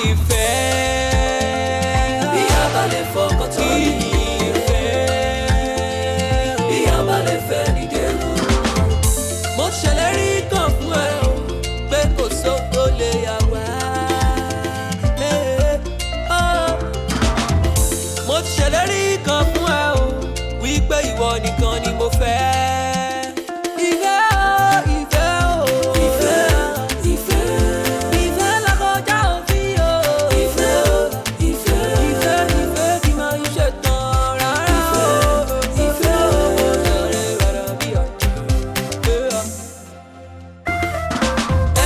Ìfẹ́. Bí a bá lè fọkàn tán ní ìfẹ́. Bí a bá lè fẹ́ ní délùú. Mo ṣèlérí kan fún ẹ o, pé kò sóko lè yà wá. Eh, oh. Mo ṣèlérí kan fún ẹ o, wípé ìwọ nìkan ni mo fẹ́. Ìfẹ́ o, ìfẹ́ o. Ìfẹ́, ìfẹ́. Ìfẹ́ làkọjá òfin o. Ìfẹ́ o, ìfẹ́. Ìfẹ́, ìfẹ́ kì máa ń ṣe tán rárá o. Ìfẹ́ o, lọ́rẹ́ rárá bí ọ̀tún.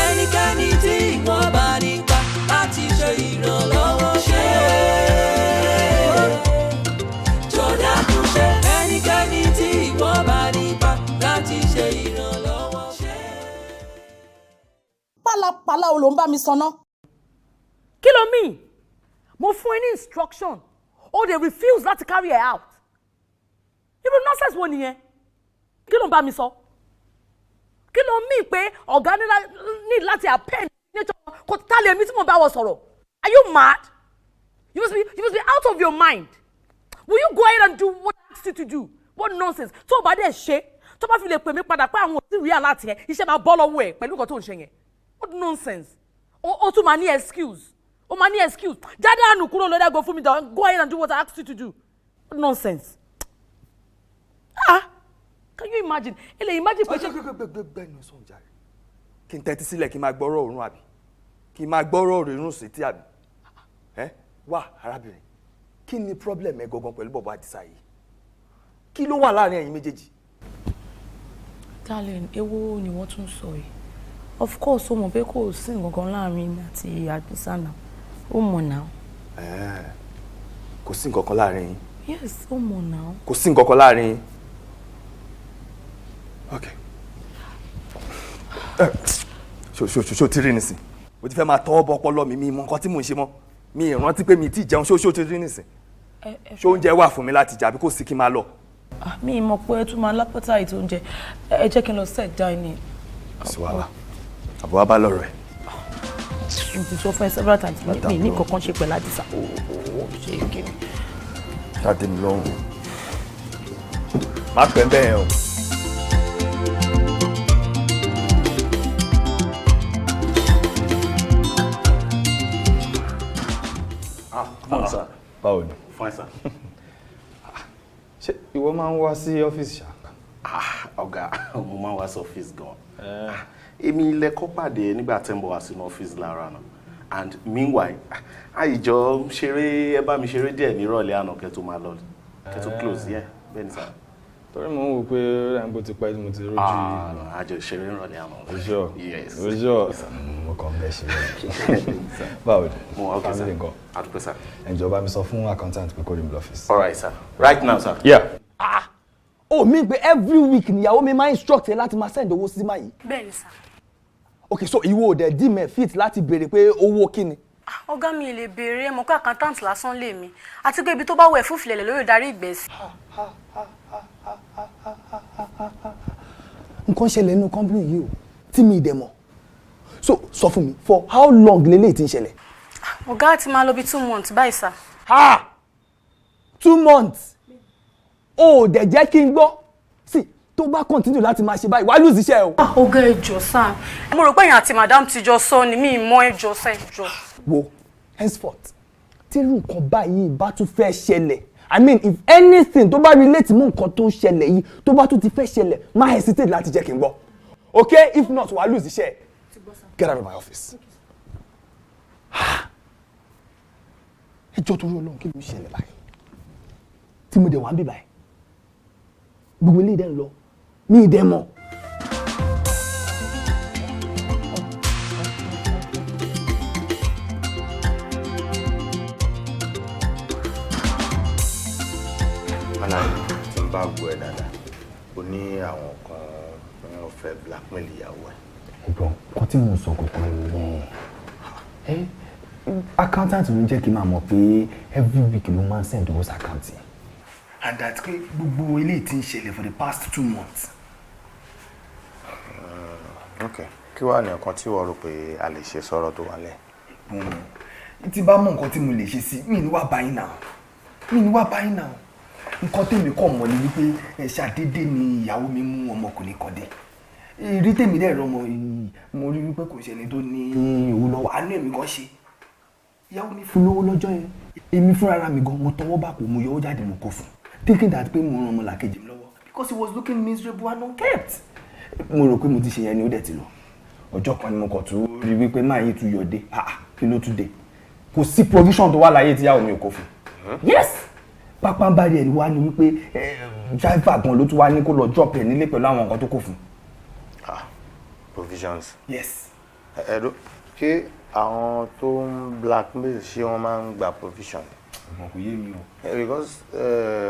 Ẹnikẹ́ni tí wọ́n bá nípa láti ṣe ìrànlọ́wọ́ ṣe. Jọ̀dá kún ṣe. Ẹnikẹ́ni tí wọ́n bá nípa láti ṣe ìrànlọ́wọ́ ṣe. Pálapàla wo ló ń bá mi sọ ná? Kí ló mean? Mo fún ẹ ní instruction, o dey refuse láti carry ẹ out. Irú nonsense wo nìyẹn? Kí ló ń bá mi sọ? Kí ló mean pé ọ̀gá ní láti append nature kò tá lè mi tí mo bá wọ sọ̀rọ̀? Are you mad? You must be out of your mind. Will you go ahead and do what I asked you to do? What nonsense! Tó o bá dẹ̀ ṣe, tó bá fi lè pè mí padà pé àwọn ò tí rí àláti ẹ, iṣẹ́ máa bọ́ lọ́wọ́ ẹ pẹ̀lú nǹkan tó ń ṣe yẹn. What nonsense! O tún máa ní excuse, o máa ní excuse. Jáde àánú kúrò lórí ẹgbẹ́ fún mi dán. Go ahead and do what I asked you to do. What nonsense! Ah, can you imagine? Ẹ lè imagine pé ṣe. Gbẹgbẹgbẹnu sọ̀n jàre. Kí n tẹ́tí sílẹ̀, kí n máa gbọ́rọ̀ òórùn, àbí kí n máa gbọ́rọ̀ òórùn sétí, àbí? Ẹ wá, arábìnrin, kí ni problem ẹ gangan pẹ̀lú bọ̀bọ̀ Àdìsá yìí? Kí ló wà láàrin ẹ̀yin méjèèjì? Darling, èwo ni wọ́n tún sọ yìí? Of course, ó mọ̀ pé kò sí nǹkan kan láàrin mi àti Àdìsá náà. Ó mọ̀ náà. Kò sí nǹkan kan láàrin yín? Yes, ó mọ̀ náà. Kò sí nǹkan kan láàrin yín. Ok, ṣo ṣo ṣo ti rí nísìn? O ti fẹ́ máa tọwọ́ bọ ọpọlọ mi. Mi mọ nǹkan tí mò ń ṣe mọ́. Mi ì rántí pé mi ti jẹun. Ṣó ṣó ti rí nísìn? Ṣó oúnjẹ wà fún mi láti jẹ, àbí kò sí, kí n máa lọ? Ah, mi mọ̀ pé ẹ tún máa lápẹ́tà ètò oúnjẹ. Ẹ jẹ́ kí n lọ set dining. Kò sí wàhálà, àbọ̀ wá bá lọ́rọ̀ ẹ̀. Mo ti sọ fún ẹ several times, mi ní kankan ṣe pẹ̀lú Àdìsá. Ó ṣe kí ni? Jáde mi lọ́rùn, má pẹ́ bẹ́ẹ̀ o. Ah, come on, sir. Báwo ni? Fine, sir. Ṣé ìwọ máa ń wá sí ọ́fíìsì ṣá? Ah, ọ̀gá, mo máa ń wá sí ọ́fíìsì gan. Èmi ilẹ̀ kọ́ pàdé nígbà tí ń bọ̀ wá sínú ọ́fíìsì lára náà. And meanwhile, àìjọ ṣeré, ẹ bá mi ṣeré díẹ̀ nírọ̀lẹ́ àná kẹ́ tó máa lọ, kẹ́ tó close, yeah, bẹ́ẹ̀ ni, sir. Torí mo ń wò pé rẹ̀ ti pẹ́ tí mo ti rójú Ah, yìí. No, àjọ ṣeré nírọ̀lẹ́ àná. Oṣù. Yes. Oṣù. Mo kàn ń bẹ ṣe. Báwo ni? Mo wà okay, sir. Family ńkọ́? Àdúpẹ́, sir. Ẹ jọ̀ọ́, bá mi sọ fún accountant pé kó rí mi lọ́fíìsì. All right, sir. Right now, sir. Yeah. Ó mi pé every week níyàwó mi máa instruct ẹ láti máa send owó sí máa yìí? Bẹ́ẹ̀ni, sir. Ok, so ìwọ ò dẹ̀ dí mẹ́ fit láti béèrè pé owó kí ni? Ọ̀gá, mi lè béèrè. Ẹ mọ̀ pé accountant lásán lè mi, àti pé ibi tó bá wẹ̀ fún ìfìlẹ̀lẹ̀ lórí ìdarí ìgbẹ́ sí. Nǹkan ṣẹlẹ̀ nínú company yìí o tí mi ì dẹ̀ mọ̀. So sọ fún mi, for how long leléyìí ti ń ṣẹlẹ̀? Ọ̀gá, ti máa lọ bí 2 months báyìí, sir. Ha, 2 months? O ò dẹ̀ jẹ́ kí n gbọ́ sí. Tó bá continue láti máa ṣe báyìí, wàá lose iṣẹ́ o. Ah, ọ̀gá, ẹ jọ̀ọ́ sir, mo rò pé ẹ̀yin àti madam ti jọ sọ ni. Mi ì mọ̀. Ẹ jọ̀ọ́ sir, ẹ jọ̀ọ́. Wo, henceforth, tí irú nǹkan báyìí bá tún fẹ́ ṣẹlẹ̀, I mean, if anything tó bá relate mọ́ nǹkan tó ń ṣẹlẹ̀ yìí tó bá tún ti fẹ́ ṣẹlẹ̀, má hesitate láti jẹ́ kí n gbọ́, okay? If not, wàá lose iṣẹ́. Get out of my office. Ẹ jọ̀ọ́, torí Ọlọ́run, kí ló ń ṣẹlẹ̀ báyìí tí mo dẹ̀ wá ń bì báyìí? Gbogbo ilé ìdẹ́ ń lọ, mi ì dẹ́ mọ̀. Aláì tí n bá gbọ́ ẹ dáadáa, o ní àwọn kan wọ́n fẹ́ blackmail ìyàwó ẹ. Ẹ̀gbọ́n, nǹkan tí mò ń sọ kankan nìyẹn. Ẹ accountant ló ń jẹ́ kí n máa mọ̀ pé every week ló máa ń send owó sí account. And that pé gbogbo eléyìí ti ń ṣẹlẹ̀ for the past 2 months. Ok, kí wàá ní nǹkan tí wọ́n rò pé a lè ṣe sọ̀rọ̀ tó wà lẹ̀? Ẹ̀gbọ́n, Tí bá mọ nǹkan tí mo lè ṣe sí, mi ní wá báyìí náà. Mi ní wá báyìí náà. Nǹkan tèmi kàn mọ̀ ni wípé ṣàdédé ni ìyàwó mi mú ọmọkùnrin kan dé. Ìrí tèmi dẹ̀ rọmọ yìí, mo rí wípé kò ṣẹni tó ní owó lọ́wọ́. Àánú èmi gan ṣe. Ìyàwó mi fún lówó lọ́jọ́ yẹn. Èmi fúnra mi gan, mo tọwọ́ bàpò, mo yọwọ́ jáde, mo kó fún. Thinking that pé mo ràn ọmọlàkejì mi lọ́wọ́. Because he was looking miserable and unkept. Mo rò pé mo ti ṣe yẹn ni ó dẹ̀ ti lọ. Ọjọ́ kan ni mo kàn tún rí wípé máa yí tún yọ̀dé. Ah, kí ló tún dé? Kò sí provision tó wà láyé tí ìyàwó mi ò kó fún. Yes! Pápánbárì ẹ̀ ni wá ní wípé driver gan ló tún wá ní kó lọ drop ẹ̀ nílé pẹ̀lú àwọn nǹkan tó kó fún. Ah, provisions. Yes. Ẹ̀rọ ṣé àwọn tó ń blackmail, ṣé wọ́n máa ń gba provision? Ọmọ kò yé mi o. Because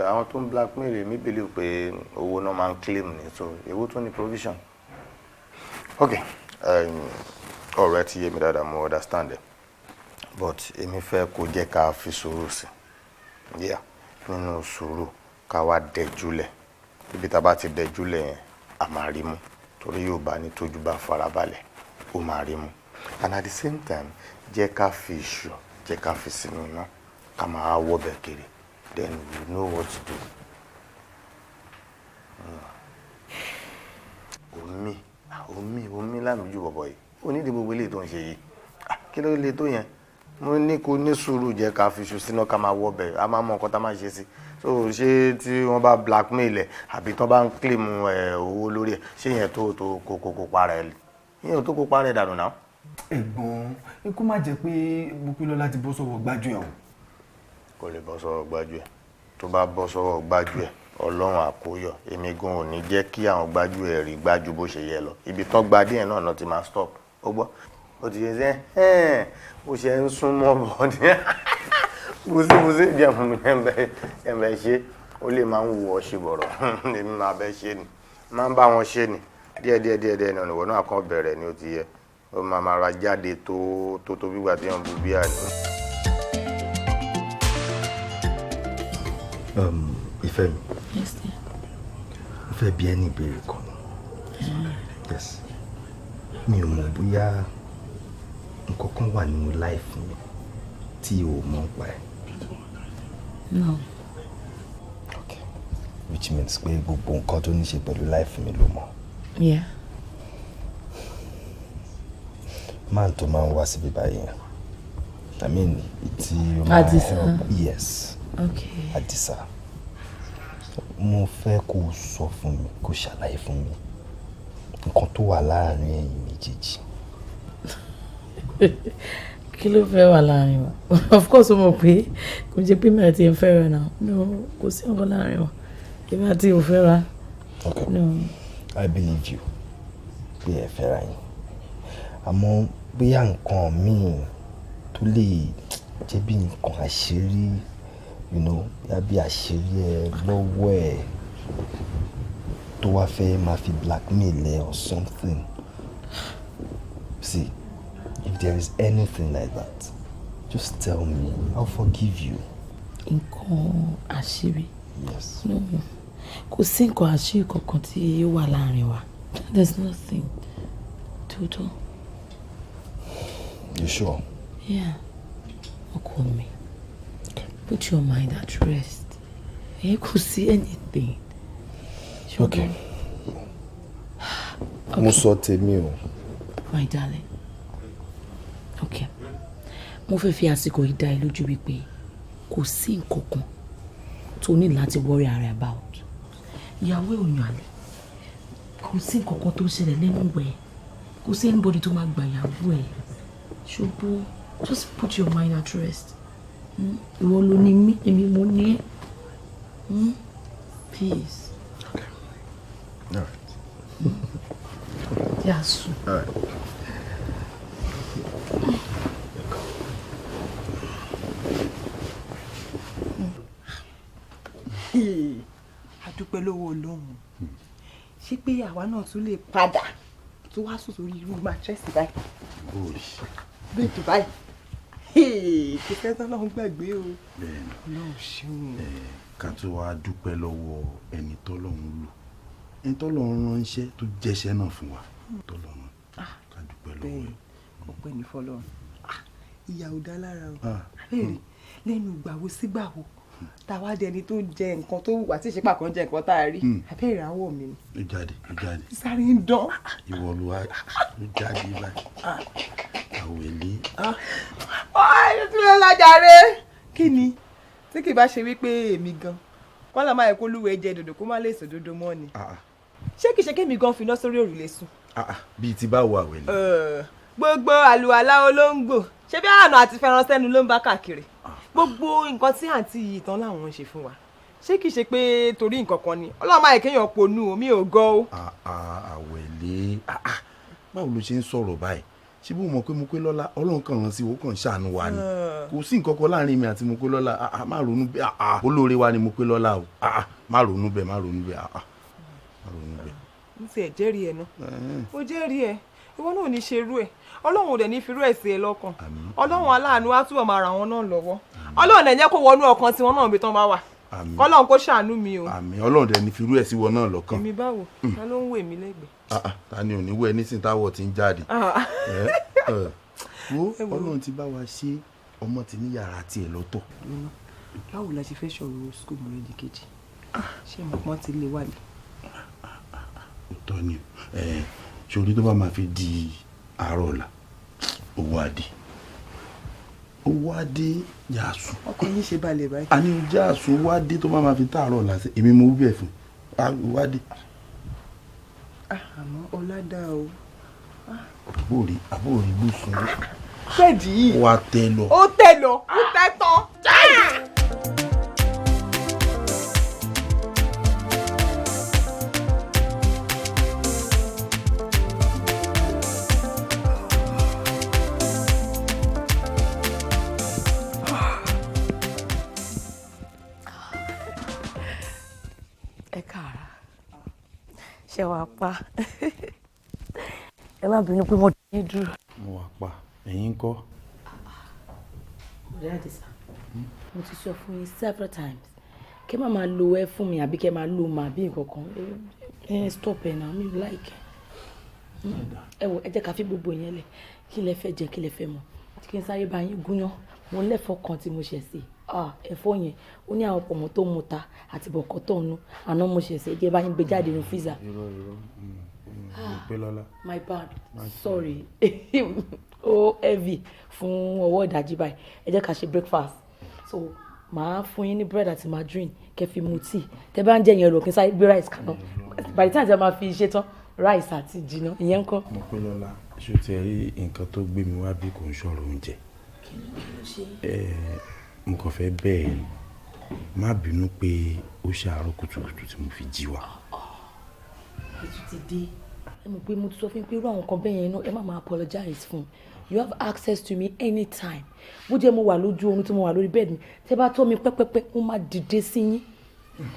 àwọn tó ń blackmail, èmi believe pé owó náà máa ń claim ni, so èwo tó ní provision? Ok, ọ̀rọ̀ ẹ ti yé mi dáadáa, mo understand ẹ, but èmi fẹ́ kó jẹ́ ká fi sùúrù sí, yeah, nínú sùúrù ká wá dẹjúlẹ̀. Ibi tá a bá ti dẹjúlẹ̀ yẹn, a máa rí mú, torí yóò bá ní tójú bá farabalẹ̀, ó máa rí mú. And at the same time, jẹ́ ká fi iṣu, jẹ́ ká fi sínú iná, ká máa wọ́bẹ̀ kiri, then we know what to do. Omi omi omi lámìjú bọ̀bọ̀ yìí, ó nídìí gbogbo eléyìí tó ń ṣe yìí. Kí ló lè tó yẹn? Mo ní kó ní sùúrù, jẹ́ ká fi iṣu sínú, ká máa wọ́bẹ̀, a máa mọ nǹkan tá a máa ṣe sí. So ṣé tí wọ́n bá blackmail ẹ̀ àbí tí wọ́n bá ń claim ẹ̀ owó lórí ẹ̀, ṣé yẹn tó kó para ẹ̀? Yẹn ò tó kó para ẹ̀ dànù náà. Ẹ̀gbọ́n, kó má jẹ́ pé Bùkúnlọ́lá ti bọ́ sọ́wọ́ gbájú ẹ̀ o. Kò lè bọ́ sọ́wọ́ gbájú ẹ̀. Tó bá bọ́ sọ́wọ́ gbájú ẹ̀, Ọlọ́run àkóyọ̀, èmi gan ò ní jẹ́ kí àwọn gbájú ẹ̀ rí gbájú bó ṣe yẹ lọ. Ibi tán gba díẹ̀ náà náà ti máa stop. Ó gbọ́, ó ti ṣe ṣe ẹ́n bó ṣe ń súnmọ́ bọ̀ ní bùsíbùsí jẹ́ fún mi ẹ̀ǹbẹ̀ ṣe ó lè máa ń wù ọ́ ṣe bọ̀rọ̀. Èmi máa bẹ́ ṣe ni, máa ń bá wọn ṣe ni díẹ̀ díẹ̀ díẹ̀ díẹ̀ náà. Ìwọ náà kàn bẹ̀rẹ̀ ni, ó ti yẹ, ó máa máa ra jáde tó tó tó bí gbà tí wọ́n bu bíà ni. Ìfẹ́ mi. Yes, dear. Mo fẹ́ bi ẹ́ ní ìbéèrè kan ni. Yes. Mi ò mọ̀ bóyá nǹkan kan wà nínú life mi tí o mọ̀ nípa ẹ̀. No. Okay. Which means pé gbogbo nǹkan tó ní ṣe pẹ̀lú life mi ló mọ̀. Yeah. Man tó máa ń wá síbí báyìí yẹn. I mean, tí o máa Àdìsá. help. Yes. Okay. Àdìsá. Mo fẹ́ kó o sọ fún mi, kó o ṣàlàyé fún mi nǹkan tó wà láàrin ẹ̀yin méjèèjì. Kí ló fẹ́ wà láàrin wa? Of course, o mọ̀ pé kò jẹ́ pé mi àti ẹ̀ ń fẹ́ra náà. No, kò sí nǹkan láàrin wa. Èmi àti ò fẹ́ra. Okay. No. I believe you pé ẹ fẹ́ra yín, àmọ́ bóyá nǹkan míì tó lè jẹ́ bí nǹkan àṣírí, bóyá bí àṣírí ẹ lọ́wọ́ ẹ tó wá fẹ́ máa fi blackmail ẹ or something. See, if there is anything like that, just tell me. I'll forgive you. Nǹkan àṣírí? Yes. No. Kò sí nǹkan àṣírí kankan tí ó wà láàrin wa. There's nothing. Total. You sure? Yeah. Ọkọ mi. Put your mind at rest. Ẹ kò sí anything. Okay. Mo sọ tèmi o. My darling. Okay. Mo fẹ́ fi àsìkò yìí dá ẹ lójú wípé kò sí nǹkan kan tó ní láti worry ara about. Ìyàwó ẹ̀ ò yàn àlè. Kò sí nǹkan kan tó ń ṣẹlẹ̀ lẹ́nu ẹ̀. Kò sí anybody tó máa gbà ìyàwó ẹ̀. Ṣùgbọ́n just put your mind at rest. Ìwọ ló ní mí, èmi mo ní ẹ́. Please. Okay. All right. Yà sùn. All right. A dúpẹ́ lọ́wọ́ Ọlọ́run. Ṣé pé àwa náà tún lè padà tó wá sùn sórí irú mattress báyìí, bed báyìí? Kò fẹ́ tán lọ́hún gbàgbé o. Bẹ́ẹ̀ni. Ọlọ́run ṣeun. Ká tó wá dúpẹ́ lọ́wọ́ ẹni tọ́lọ́run lò, ẹni tọ́lọ́run ránṣẹ́ tó jẹ́ṣẹ́ náà fún wa, tọ́lọ́run, ká dúpẹ́ lọ́wọ́ ẹ̀. Bẹ́ẹ̀, ọpẹ́ ní fọ́lọ́run. Ìyà ò dá lára o. Abẹ́rẹ́ lẹ́nu gbàwo sígbàwo táwa dẹni tó jẹ nǹkan tó wà tí ìṣepà kan jẹ nǹkan tá a rí. Abẹ́rẹ́ àwọ̀ mi ni. Ó jáde, ó jáde. Sáré ń dán. Ìwọ ló wá ló jáde báyìí. Àwẹ̀lé. Ọ̀hún tí wọ́n lájàre. Kí ni tí kì bá ṣe wípé èmi gan kọ́lá máa yẹ kó lúwẹ̀ẹ́ jẹ dòdò kó má lè sọ dòdò mọ́ ni. Ṣé kìí ṣe kémi gan finá sórí òrùlé sùn? Bíi ti báwo, Àwẹ̀lé? Gbogbo àlùwàlá olóńgbò ṣé bí àná àti fẹran sẹ́nu ló ń bá káàkiri. Gbogbo nǹkan tí àǹtí yìí tán láwọn ń ṣe fún wa, ṣé kìí ṣe pé torí nǹkan kan ni? Ọlọ́run máa yẹ kéèyàn ponú o, mi ò gọ́ o. Àwẹ̀lé, báwo ló ṣe ń sọ̀rọ̀ báyìí? Ṣé bó mọ̀ pé mo pé lọ́la Ọlọ́run kàn rán sí owó kan ṣàánú wa ni? Kò sí nǹkan kan láàrin mi àti mo pé lọ́la. Má ronú bẹ́ẹ̀, olóore wa ni mo pé lọ́la o. Má ronú bẹ́ẹ̀, má ronú bẹ́ẹ̀, má ronú bẹ́ẹ̀. N tiẹ̀ jẹ́rìí ẹ̀ náà, mo jẹ́rìí ẹ̀. Ìwọ náà ò ní ṣerú ẹ̀, Ọlọ́run ò dẹ̀ ní firú ẹ̀ sí ẹ lọ́kàn. Ọlọ́run aláàánú á túbọ̀ máa ràn wọ́n náà lọ́wọ́. Ọlọ́run ẹ̀ jẹ́ kó wọnú ọkàn tiwọn náà bí tán bá wà. Kọ́lọ́run kó ṣàánú mi o. Àmín. Ọlọ́run dẹ̀ ní firú ẹ̀ sí wọn náà lọ́kàn. Èmi báwo? Ta ló ń wò mí lẹ́gbẹ̀ẹ́? Ta ni ò ní wẹ̀ nísìnyí táwọ̀ ti ń jáde? Wo, Ọlọ́run ti bá wa ṣe, ọmọ ti ní yàrá tiẹ̀ lọ́tọ̀. Báwo la ṣe fẹ́ sọ̀rọ̀ school mọ̀rẹ́dì kejì? Ṣé mo pọ́n ti lè wálé? Òótọ́ ni, ṣòrí tó bá máa fi di àárọ̀ ọ̀la, owó adé, owó adé yà sùn. Ọkọ yín ṣe balẹ̀ báyìí. A ní ojú àsùn, owó adé tó bá máa fi tààrọ̀ ọ̀la sí èmi mo wí bẹ́ẹ̀ fún owó adé. Àmọ́ ọlá dá o. Àbórí àbórí bùsùn. Bẹ́ẹ̀dì yìí. Wà á tẹ lọ. Ó tẹ lọ, ó tẹ tán. Ẹ káàárọ̀, ṣe wàá pa? Ẹ má bínú pé mo dé dúró. Mo wà pa, ẹ̀yin ńkọ́? Ọ̀rẹ́ Àdìsá, mo ti sọ fún yín several times kẹ́ má máa lo ẹ fún mi àbí kẹ́ máa lo mà bí nǹkan kan. Ẹ stop ẹ náà, mi ò like ẹ. Wò, ẹ jẹ́ ká fi gbogbo yẹn lẹ̀. Kí lẹ fẹ́ jẹ? Kí lẹ fẹ́ mu? Kí n sáré bá yín gúnyán? Mo lẹ́fọ̀ọ́ kan tí mo ṣẹ̀ sí. Ẹ̀fọ́ yẹn ó ní àwọn pọ̀mọ́ tó mu ta àti bọ̀kọ́tọ̀ nù. Àná mo ṣẹ̀ sí, ẹ jẹ́ bá yín gbé jáde nínú freezer. Irọ́, irọ́, mo pé lọ́la. My bad, sorry. Ó heavy fún ọwọ́ ìdájí báyìí. Ẹ jẹ́ ká ṣe breakfast. So màá fún yín ní bread àti margarine kẹ́ fi mu tíì. Tẹ́ bá ń jẹ yẹn lọ, kí n sáré gbé rice kaná. By the time tí a máa fi ṣe tán, rice àti jiná ìyẹn ń kọ́. Mo pé lọ́la, ṣé o ti rí nǹkan tó gbé mi wá bí kò ń ṣọ̀rọ̀ oúnjẹ? Kí ló ṣe? Mo kàn fẹ́ bẹ́ẹ̀ ni, má bínú pé ó ṣàárọ̀ kùtùkùtù tí mo fi jí wa. Ètò ti dé. Ẹ mọ̀ pé mo ti sọ fún yín pé irú àwọn nǹkan bẹ́ẹ̀ yẹn náà, ẹ má máa apologize fún. You have access to me anytime. Bó jẹ́ mo wà lójú oorun tí mo wà lórí bed mi, tẹ́ bá tọ́ mi pẹ́pẹ́pẹ́, mo máa dìde sí yín.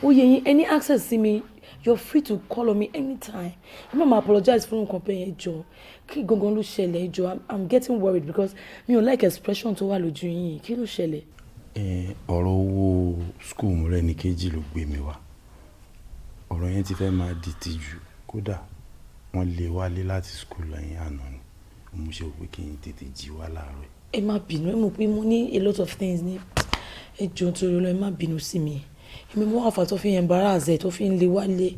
Ó yẹ yín, any access sí mi, you're free to call on me anytime. Ẹ má máa apologize fún nǹkan bẹ́ẹ̀ yẹn jọ. Kí gangan ló ṣẹlẹ̀ jọ? I'm getting worried because mi ò like expression tó wà lójú yín. Kí ló ṣẹlẹ̀? Ọ̀rọ̀ owó school Mọ́rẹ́níkejì ló gbé mi wá. Ọ̀rọ̀ yẹn ti fẹ́ máa di tìjú. Kódà wọ́n lé wálé láti school lẹ́yìn àná ni. Mo ṣe rò pé kí n tètè jí wá láàárọ̀ yìí. Ẹ má bínú, ẹ mọ̀ pé mo ní a lot of things ní. Ẹ jọ̀ọ́ nítorí Ọlọ́run, ẹ má bínú sí mi. Èmi mo wà fà tó fi embarrass ẹ tó fi ń lé wálé.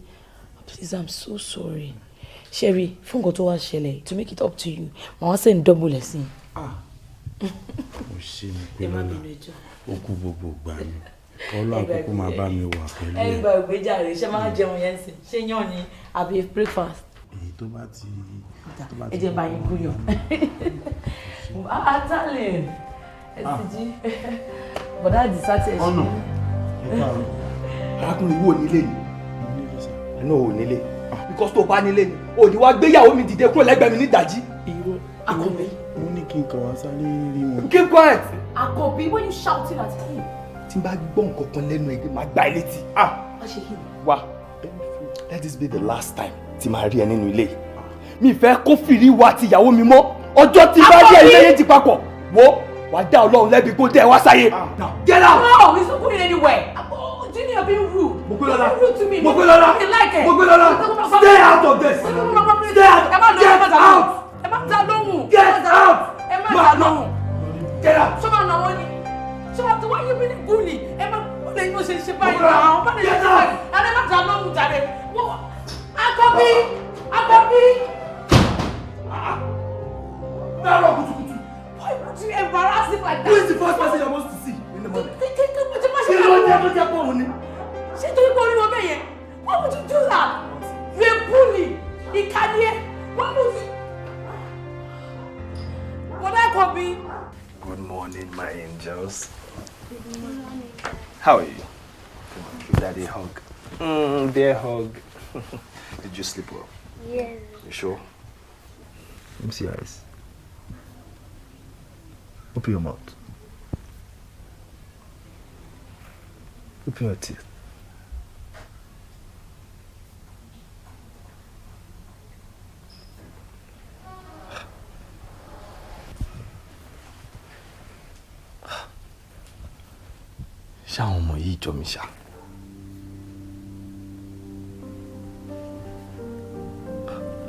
Please, I'm so sorry. Sherry, fún nǹkan tó wá ṣẹlẹ̀, to make it up to you, màá wá send double ẹ̀ sí i. Mo ṣe mo pé Ẹ má lọ́la. bínú, ẹ jọ̀ọ́. Ó kú gbogbo ìgbà mi. Kọ́lá àkókò máa bá mi wà pẹ̀lú Ẹ ẹ. gba ìgbéjàre, ṣé máa jẹun yẹn sí? Ṣé yán ni àbí breakfast? Èyí tó bá ti tó bá Ẹ ti jẹ́ bá yín gúnyàn. Ah, darling. Ẹ ti jí. Bọ̀dá Àdìsá tiẹ̀ ṣe. Ọ̀nà. Ẹ káàárọ̀. Arákùnrin, wo nílé ni? Ẹnu ò nílé because tó bá nílé ni ò ní wá gbéyàwó mi dìde kúrò lẹ́gbẹ̀ẹ́ mi ní ìdájí. Irọ́. Àkànbí. Mo ní kí n kàn wá sáré rí wọn. Keep quiet. Àkànbí, why you shouting at him? Tí n bá gbọ́ nǹkan kan lẹ́nu ẹ̀, máa gbá ẹ létí. Má ṣe kí ni? Wá, let this be the last time tí màá rí ẹ nínú ilé yìí. Mi fẹ́ kó fìrí wa àti ìyàwó mi mọ́. Ọjọ́ tí bá rí ẹ méjèèjì papọ̀, wo, wàá dá Ọlọ́run lẹ́bi kó tẹ́ ẹ wá sáyé. Now get out. No, he's not going anywhere. Oh, Junior, you're being rude. Mopelola. You're being rude to me. Mopelola. I like it. Mopelola. Stay out of this. Stay out. Ẹ má lọ, Get ẹ má dá lóhùn. out. Ẹ má dá lóhùn. Get out. Ẹ má dá lóhùn. Get out. Ṣé máa nà wọ́n ni? Ṣé máa tó wá yé mi ní bully? Ẹ má wọ́n lè yín ṣe ṣe báyìí náà. Wọ́n lè ṣe báyìí. Ẹ má dà lóhùn jáde. Akọbí! Akọbí! Láàárọ̀ kùtùkùtù. Why would you embarrass him like that? Who is the first person you're supposed to see in the morning? Kí ló dé tó jẹ́ pé òun ni? Ṣé torí pé orí wọn bẹ́ẹ̀ yẹn? Why would you do that? You a bully. Ìkànnì ẹ. Why would you? Bọ̀dá Akọbí. Good morning, my angels. Good morning. How are you? Come on, give daddy a hug. Dear hug. Did you sleep well? Yes. You sure? Let me see your eyes. Open your mouth. Open your teeth. Ṣé àwọn ọmọ yìí jọ mi ṣá?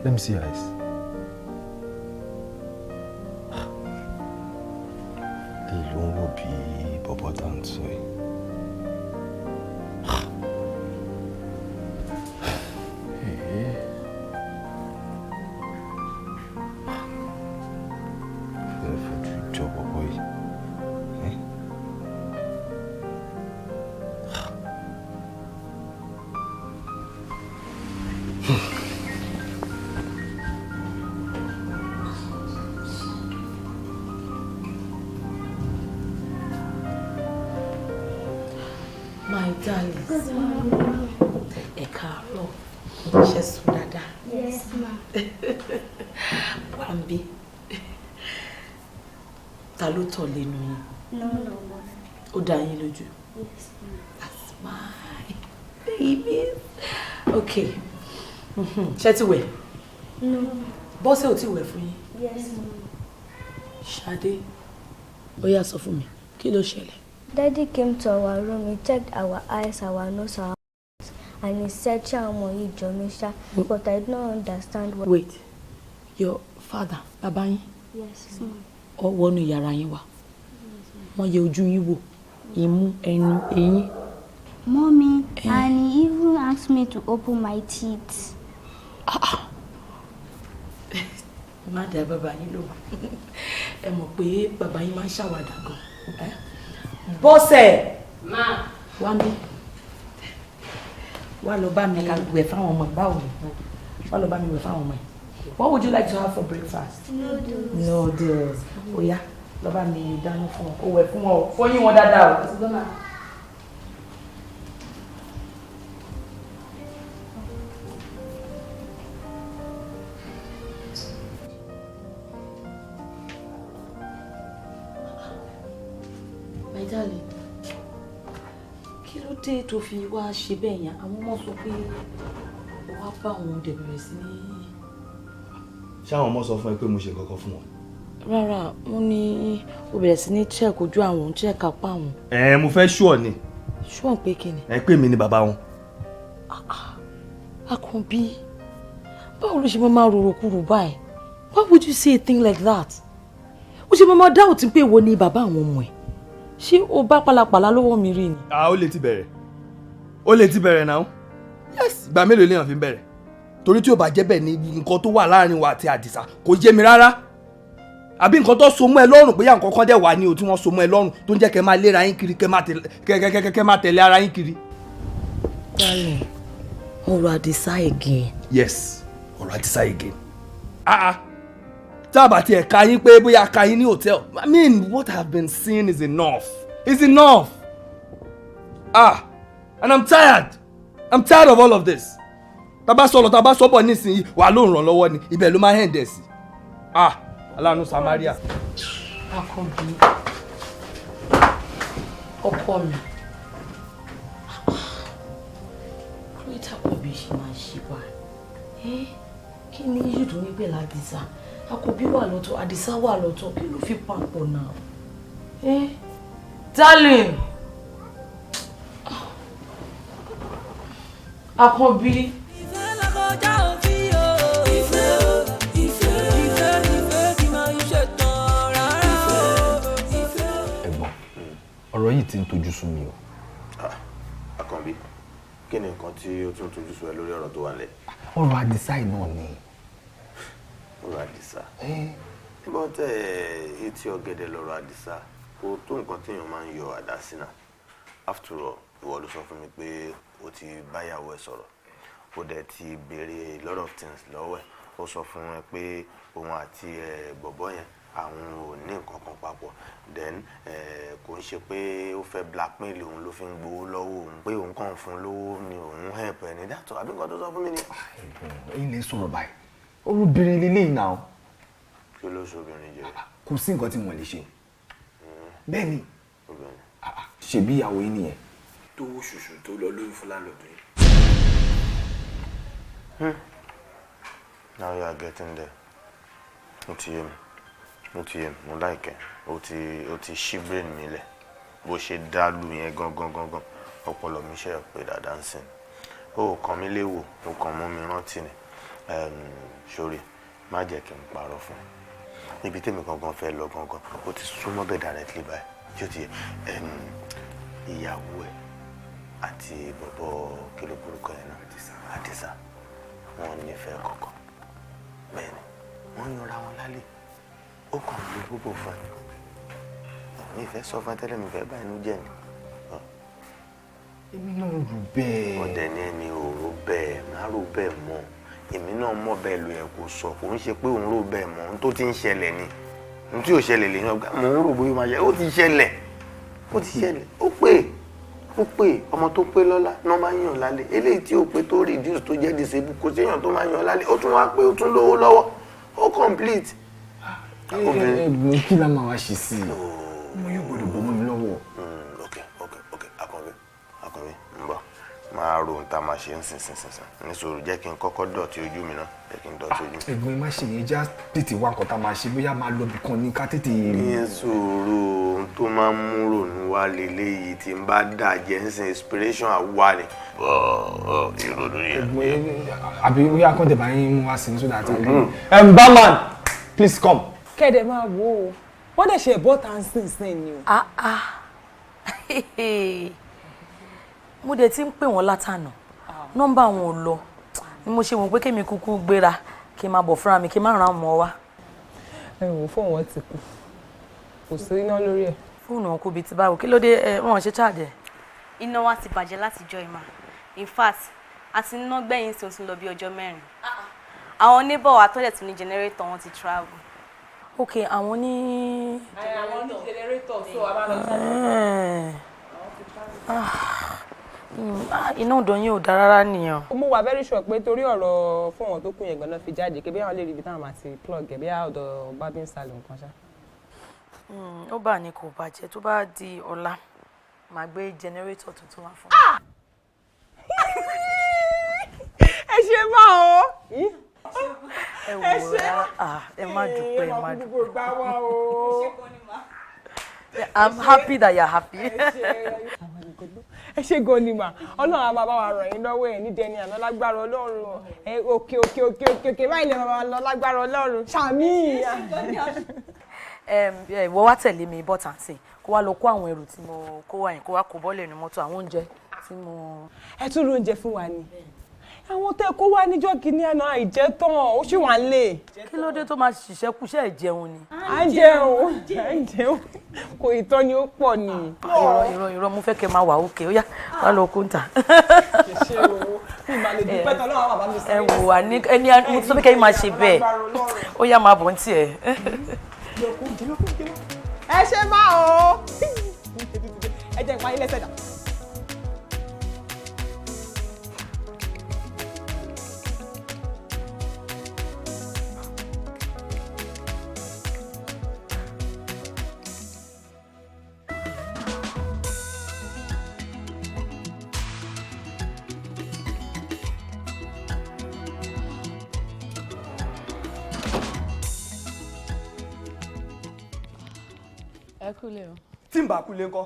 Let me see your eyes. Èyí ló ń wò bí bọ̀bọ̀ tá à ń sọ yìí. Fẹ́ fojú jọ bọ̀bọ̀ yìí. My darling. Ẹ káàárọ̀. Ṣé sùn dáadáa? Yes, ma. Wà ń bí. Ta ló tọ̀ lẹ́nu yín? No, no, ma. Ó dá yín lójú. Yes, ma. That's my baby. Okay. Ṣé ti wẹ̀? No. Bọ́sẹ̀ ò tí wẹ̀ fún yín? Yes, ma. Ṣadé. Ó yá sọ fún mi, kí ló ṣẹlẹ̀? Daddy came to our room, he checked our eyes, our nose, our mouth, and he said, "Ṣé àwọn ọmọ yìí jọ mí ṣá?" But I don't understand what. Wait, your father, bàbá yín? Yes, ma. Ó wọnú yàrá yín wá. Wọ́n yẹ ojú yín wò, imú, ẹnu, eyín. Mommy, and he even asked me to open my teeth. Má dá bàbá yín lóhùn. Ẹ mọ̀ pé bàbá yín máa ń ṣàwàdà gan. Bọ́sẹ̀. Ma. Wá mi. Wá lọ bá mi wẹ̀ fáwọn ọmọ báwo ni? Wá lọ bá mi wẹ̀ fáwọn ọmọ yìí. What would you like to have for breakfast? Noodles. Noodles. Ó yá, lọ bá mi dáná fún wọn. Ó wẹ̀ fún wọn o. Fọyín wọn dáadáa o. My darling, kí ló dé tó fi wá ṣe bẹ́ẹ̀ yẹn? Àwọn ọmọ sọ pé ó wá bá òun dẹ̀ bẹ̀rẹ̀ sí ní. Ṣé àwọn ọmọ sọ fún ẹ pé mo ṣe nǹkan kan fún wọn? Rárá, wọ́n ní ó bẹ̀rẹ̀ sí ní check ojú àwọn, check apá àwọn. Ẹ mo fẹ́ ṣùọ̀ ni. Ṣùọ̀ pé kí ni? Ẹ pé mi ni bàbá wọn. Akànbí, báwo ló ṣe máa rorò kúrò báyìí? Why would you say a thing like that? Ó ṣe máa doubt pé ìwọ ni bàbá àwọn ọmọ ẹ̀. Ṣé o bá pálapàla lọ́wọ́ mi rí ni? Ah, ó lè ti bẹ̀rẹ̀. Ó lè ti bẹ̀rẹ̀ náà. Yes, ìgbà mélòó lèèyàn fi ń bẹ̀rẹ̀? Torí tí ó bá jẹ́ bẹ́ẹ̀ ni nǹkan tó wà láàrin wa àti Àdìsá kò yé mi rárá. Àbí nǹkan tó so mọ́ ẹ lọ́rùn bóyá nǹkan kan dẹ̀ wà ní o tí wọ́n so mọ́ ẹ lọ́rùn tó ń jẹ́ kẹ́ máa léra yín kiri, kẹ́ máa tẹ̀lé ara yín kiri. Darling, ọ̀rọ̀ Àdìsá again. Yes, ọ̀rọ̀ Àdìsá again. Ah ah. Tá a bá tiẹ̀ ka yín pé bóyá ka yín ní hòtẹ́ẹ̀lì. I mean, what I have been seeing is enough. It's enough. Ah, and I'm tired. I'm tired of all of this. Tá bá sọ̀rọ̀, tá bá sọ̀bọ̀ nísìnyí, wà ló ń ràn lọ́wọ́ ni, ibẹ̀ ló máa ń hẹ̀ǹdẹ̀ sí. Ah, aláàánú Samaria. Akànbí, ọkọ mi. Kúrẹ́tà Akànbí ṣe máa ṣe wá. Kí ni yóò tó ní pẹ̀lú Àdìsá? Akànbí wà lọ́tọ̀, Àdìsá wà lọ́tọ̀, kí ló fi papọ̀ náà? Darling! Akànbí. Ìfẹ́ lọ́kọjá òfin o. Ìfẹ́ o, ìfẹ́, ìfẹ́, ìfẹ́ kì máa ń ṣe tán rárá o. Ọ̀rọ̀ yìí ti ń tojú sú mi o. Àkànbí, kí ni nǹkan tí ó tún tojú sú ẹ lórí ọ̀rọ̀ tó wà nílẹ̀? Ọ̀rọ̀ Àdìsá yìí náà ni. Ọ̀rọ̀ Àdìsá? Nígbà tẹ etí ọ̀gẹ̀dẹ̀ lọ̀rọ̀ Àdìsá, kò tó nǹkan téèyàn máa ń yọ àdá sí náà. After all, ìwọ ló sọ fún mi pé o ti báyàwó ẹ sọ̀rọ̀, o dẹ̀ ti béèrè a lot of things lọ́wọ́ ẹ̀. Ó sọ fún ẹ pé òun àti bọ̀bọ́ yẹn àwọn ò ní nǹkan kan papọ̀, then kò ń ṣe pé ó fẹ́ blackmail òun ló fi ń gbowó lọ́wọ́ òun, pé òun kàn fún lówó ni òun help ẹ ní dàtọ̀ àbí nǹkan tó sọ fún mi ni. Ẹ̀yin lè sọ̀rọ̀ báyìí, olóbìnrin lélẹ́yìn náà. Kí ló ṣe obìnrin jẹ? Kò sí nǹkan tí wọ́n lè ṣe. Bẹ́ẹ̀ ni, ṣebí ìyàwó yín nìyẹn. Tó wó ṣùṣù tó lọ lóyún fún láńlọ́ọ̀dù yìí. Now you are getting there. Ó ti yé mi, ó ti yé mi, mo like ẹ, ó ti ṣí brain mi lẹ̀. Bó ṣe dá lù yẹn gangan gangan, ọpọlọ mi ṣe pé dáadáa ń sìn. Ó kàn mí léwò, ó kàn mú mi rántí ni. Sórí, má jẹ́ kí n parọ́ fún ẹ. Níbi tèmi gangan fẹ́ lọ gangan, ó ti súnmọ́ bẹ́ẹ̀ directly báyìí. Tí ó ti yẹ, ìyàwó ẹ̀ àti bọ̀bọ̀ kí ló porúkọ yẹn náà? Àdìsá. Wọ́n nífẹ̀ẹ́ kọ̀ọ̀kan. Bẹ́ẹ̀ni, wọ́n yanra wọn lálẹ́. Ó kàn ló gbogbo fún ẹ. Mi ìfẹ́ sọ fún ẹ tẹ́lẹ̀, mi fẹ́ bá inú jẹ́ ni. Èmi náà rò bẹ́ẹ̀. Ọ̀dẹ̀ ni ẹni ò rò bẹ́ẹ̀, má rò bẹ́ẹ̀ mọ́. Èmi náà mọ̀ bẹ́ẹ̀ ló yẹ kó sọ, kò ń ṣe pé òun rò bẹ́ẹ̀ mọ́, ohun tó ti ń ṣẹlẹ̀ ni. Ohun tí ò ṣẹlẹ̀ lè yan gbà, mò ń rò bóyá ó máa ṣẹlẹ̀, ó ti ṣẹlẹ̀. Ó ti ṣẹlẹ̀, ó pè, ó pè, ọmọ tó pé lọ́lá náà máa ń yàn lálẹ́. Eléyìí tí ó pé tó reduce tó jẹ́ disable, kò séèyàn tó máa yàn lálẹ́, ó tún wá pé ó tún lówó lọ́wọ́, ó complete. Ẹ̀gbọ́n, kí la máa wá ṣe sí i? Mo yóò gbọ́dọ̀ bọ́ mọ́ mi lọ́wọ́. Ok, Akànbí, Akànbí, ń bọ̀. Máa ro ohun tá a máa ṣe ń sìn sìn sìn sìn. Ní sùúrù, jẹ́ kí n kọ́kọ́ dọ̀tí ojú mi náà, jẹ́ kí n dọ̀tí ojú mi. Ẹ̀gbọ́n, má ṣe yẹn, já tètè wá nǹkan tá a máa ṣe, bóyá máa lọ ibìkan ní ká tètè. Ní sùúrù, ohun tó máa ń mú rònú wá leléyìí, tí n bá dà jẹ́ ń sìn, inspiration àwa ni. Ìrònú yẹn. Ẹ̀gbọ́n, àbí bóyá kọ́ tẹ̀ bá yín mú wá sí ní sódà àti. Barman, please come. Kẹ́dẹ̀ máa wò ó, wọ́n dẹ̀ ṣe bọ́ta ń sìn sìn ni o. Ah ah, mo dẹ̀ ti ń pè wọ́n látànà, nọ́mbà wọn ò lọ, ni mo ṣe wọ́n pé kémi kúkú gbéra kí n máa bọ̀ fúnra mi, kí n má ràn án mọ́ wá. Ẹ wò, fóònù wọn ti kú, kò sí iná lórí ẹ̀. Fóònù wọn kú bíi ti báwo? Kí ló dé? Ẹ wọn ṣe charge ẹ? Iná wa ti bàjẹ́ látijọ́ ìmà. In fact, àti iná gbẹ̀yìn sí oṣù lọ bí ọjọ́ 4. Àwọn neighbor wa tọ́lẹ̀ tún ní generator, wọn ti travel. Ok, àwọn ní. Àwọn ní generator, so a máa lọ charge. Iná ọ̀dọ̀ yín ò dáa rárá nìyẹn. Mo wà very sure pé torí ọ̀rọ̀ fóònù tó kù yẹn gan-an fi jáde, kí bí àwọn lè rí ibi táwọn máa ti plug ẹ̀, bí ọ̀dọ̀ barbing salon kan ṣá. Ó bà ní kò bàjẹ́, tó bá di ọ̀la, màá gbé generator tuntun wá fún mi. Ẹ ṣe máa o. Ẹ wò ó, ẹ má dúpẹ́, ẹ má dúpẹ́. Gbà wá o. I'm happy that you're happy. Ẹ ṣe gan ni mà, Ọlọ́run á máa bá wa ràn yín lọ́wọ́, ẹ̀ ní dẹni àná lágbára Ọlọ́run. Ẹ òkè òkè òkè òkè òkè báyìí lè máa lọ lágbára Ọlọ́run, ṣàmì. Ìwọ wá tẹ̀lé mi bọ́tà sí, kó wá lọ kó àwọn ẹrù tí mo kó wá yẹn, kó wá kó bọ́ọ̀lù ẹnu mọ́tò, àwọn oúnjẹ tí mo. Ẹ tún ro oúnjẹ fún wa ni? Àwọn tẹ kó wá níjọ́ kìíní àná, àìjẹ́ tán, ó sì wà ń lè. Kí ló dé tó máa ṣiṣẹ́ kúṣẹ́ ìjẹun ni? À ń jẹun, à ń jẹun, kò ìtọ́ ni ó pọ̀ ni. Irọ́, irọ́, irọ́, mo fẹ́ kẹ́ máa wà òkè, ó yá, wá lọ kó ń tà. Ṣe o mi máa lè dúpẹ́ tán lọ́wọ́ bàbá mi sí. Ẹ wò wá ní ẹni mo ti sọ pé kẹ́yìn máa ṣe bẹ́ẹ̀, ó yá, máa bọ̀ ń tiẹ̀. Ẹ ṣe máa o, ẹ jẹ́ ìpayín lẹ́sẹ̀ dà. Ẹ kúlẹ̀ o. Tí n bá kú lé ńkọ́?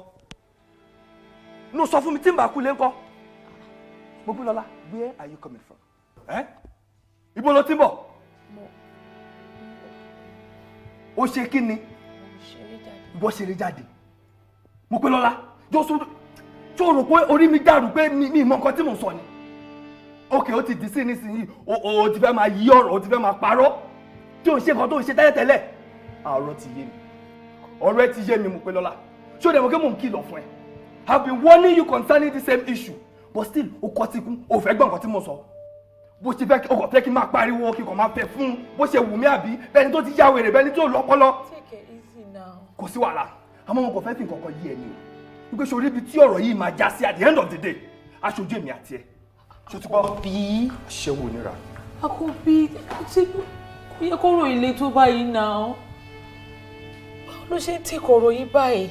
No, sọ fún mi, tí n bá kú lé ńkọ́? Mobílọ́lá, where are you coming from? Eh? Ibo ló ti ń bọ̀? Ó ṣe kí ni? Ṣeré jáde. Ìwọ ṣeré jáde. Mo pé lọ́la jọ sọ tó rò pé orí mi dàrú pé mi mọ nǹkan tí mò ń sọ ni. Ok, ó ti dì sí nísìnyí, o ti fẹ́ máa yí ọ̀rọ̀, o ti fẹ́ máa parọ́ tí ò ń ṣe nǹkan tó ń ṣe tẹ́lẹ̀tẹ́lẹ̀. Ọ̀rọ̀ ti yé mi, ọ̀rọ̀ ẹ ti yé mi. Mo pé lọ́la, ṣé o dẹ̀ mọ̀ pé mò ń kìlọ̀ fún ẹ? I have been warning you concerning the same issue, but still o kọ́ ti kún, o fẹ́ gbọ́ nǹkan tí mo sọ. Bó ṣe fẹ́, o kò fẹ́ kí n máa pariwo, kí n kàn máa fẹ́ fún bó ṣe wù mí, àbí bẹ́ẹ̀ni tó ti ya wèrè, bẹ́ẹ̀ni tó lọ́pọlọ. Take it easy now. Kò sí wàhálà, àmọ́ mo kò fẹ́ fi nǹkan kan yí ẹ ni o, wípé sórí ibi tí ọ̀rọ̀ yìí máa já sí at the end of the day, aṣojú èmi àti ẹ, ṣó ti gbọ́? Bí? Ṣé wo nira? Àkọ́bí, tí kò yẹ kó rò ilé tó báyìí náà. Báwo ló ṣe ń tẹ̀kọ̀ ọ̀rọ̀ yìí báyìí?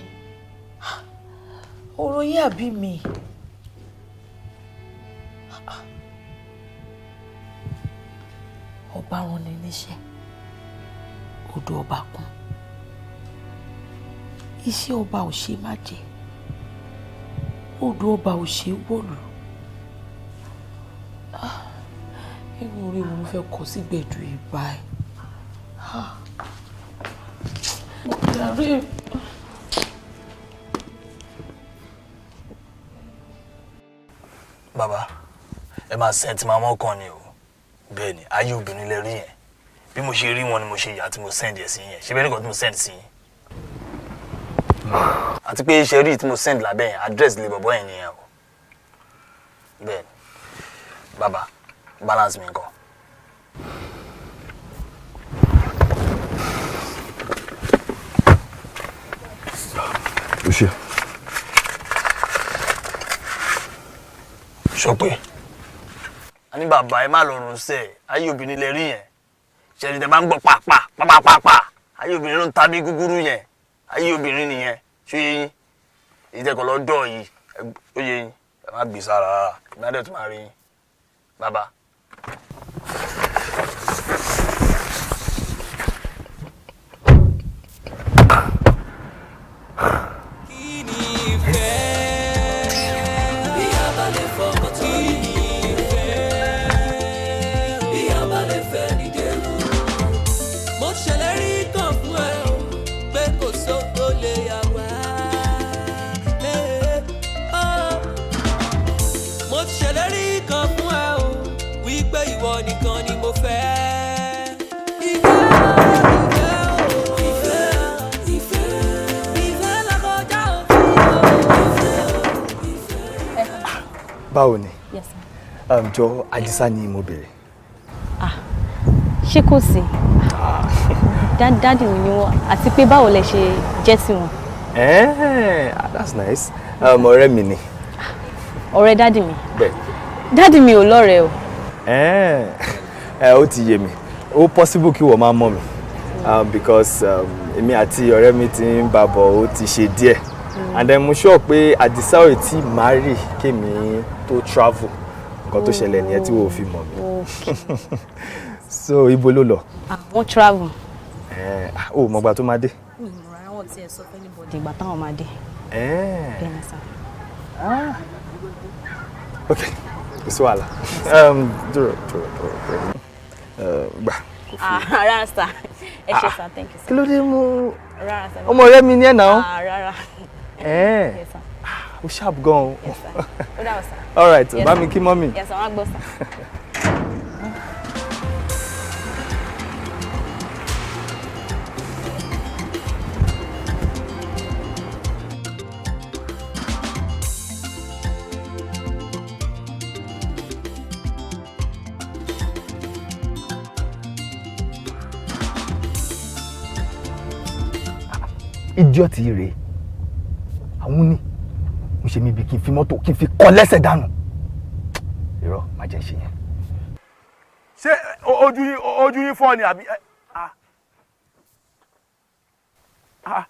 Ọ̀rọ̀ yìí àbí mi? Ọba rán ni níṣẹ́, odò ọba kún. Iṣẹ́ ọba ò ṣe má jẹ, odò ọba ò ṣe wọ̀lú. Irú orí wo ló fẹ́ kọ sí gbẹ̀du yìí báyìí? Jàre. Bàbá, ẹ máa send máa mọ́kàn ni o. Bẹ́ẹ̀ ni, ayé obìnrin lẹ rí yẹn. Bí mo ṣe rí wọn ni mo ṣe yà tí mo send ẹ̀ sí yẹn. Ṣé bẹ́ẹ̀ nìkan tí mo send sí yín? Àti pé ṣe rí tí mo send lábẹ́ yẹn, address lè bọ̀bọ̀ yẹn nìyẹn o. Bẹ́ẹ̀ ni, bàbá, balance mi ńkọ́? O ṣe. Sọ pé a ní bàbá, ẹ má lọ rùn sẹ. Ayé obìnrin lẹ rí yẹn. Ṣẹlẹ̀ tẹ bá ń gbọ́ pàápàá pàápàá, ayé obìnrin ló ń ta bí gúgúrú yẹn. Ayé obìnrin nìyẹn. Ṣó yé yín? Èyí tẹ kọ lọ dọ̀ yìí, ó yé yín. Ẹ má gbé sára rárá. Ìgbà dẹ̀ tó máa rí yín, bàbá. Ìfẹ́ bí a bá lè fọkàn tán ní ìfẹ́, bí a bá lè fẹ́ ní dèrò. Mo ṣèlérí kan fún ẹ o pé kò sóko lè yà wá. Eh, oh. Mo ṣèlérí kan fún ẹ o wípé ìwọ nìkan ni mo fẹ́. Ìfẹ́, ìfẹ́ o, ìfẹ́, ìfẹ́, ìfẹ́ lọ́kọjá òfin o. Báwo ni? Yes, sir. Jọ, Àdìsá ni mo béèrè. Ṣé kò sí? Daddy mi ni wọ́n, àti pé báwo lẹ ṣe jẹ́ sí wọn? Eh, that's nice. Ọ̀rẹ́ mi ni. Ọ̀rẹ́ daddy mi? Bẹ́ẹ̀. Daddy mi ò lọ́rẹ̀ẹ́ o. Eh, ó ti yé mi. Ó possible kí wọ́n máa mọ̀ mi. Because èmi àti ọ̀rẹ́ mi ti ń bá bọ̀, ó ti ṣe díẹ̀. And then mo sure pé Àdìsá ò tí marry kémi tó travel. Nǹkan tó ṣẹlẹ̀ nìyẹn tí wọ́n fi mọ̀ mi. So ibo ló lọ? Wọ́n travel. Eh, ó mọ̀gbà tó máa dé. Mi ò mọ̀ rárá, wọn ti ẹ̀ sọ fún anybody ìgbà táwọn máa dé. Eh. Bẹ́ẹ̀ ni sir. Ok, kò sí wàhálà. Dúró, dúró, dúró, dúró. Gbà. Kò fi. Ah, rárá sir. Ẹ ṣé sir, thank you sir. Kí ló dé mú? Rárá sir. Ọmọ ọ̀rẹ́ mi ní ẹ̀ náà. Ah, rárá. Eh. Yes, sir. Ó sharp gan o. Yes, sir. Ó dàbọ̀ sir. All right, Yes, bá sir. mi kí mummy. Yes, sir, wọ́n á gbọ́ sir. Idiot yìí rèé. Àwọn ní mo ṣe mi bí kí n fi mọ́tò kí n fi kọ́ lẹ́sẹ̀ dànù. Irọ́, má jẹ́ ṣe yẹn. Ṣé ojú yín fọ́ ni àbí? Ah ah,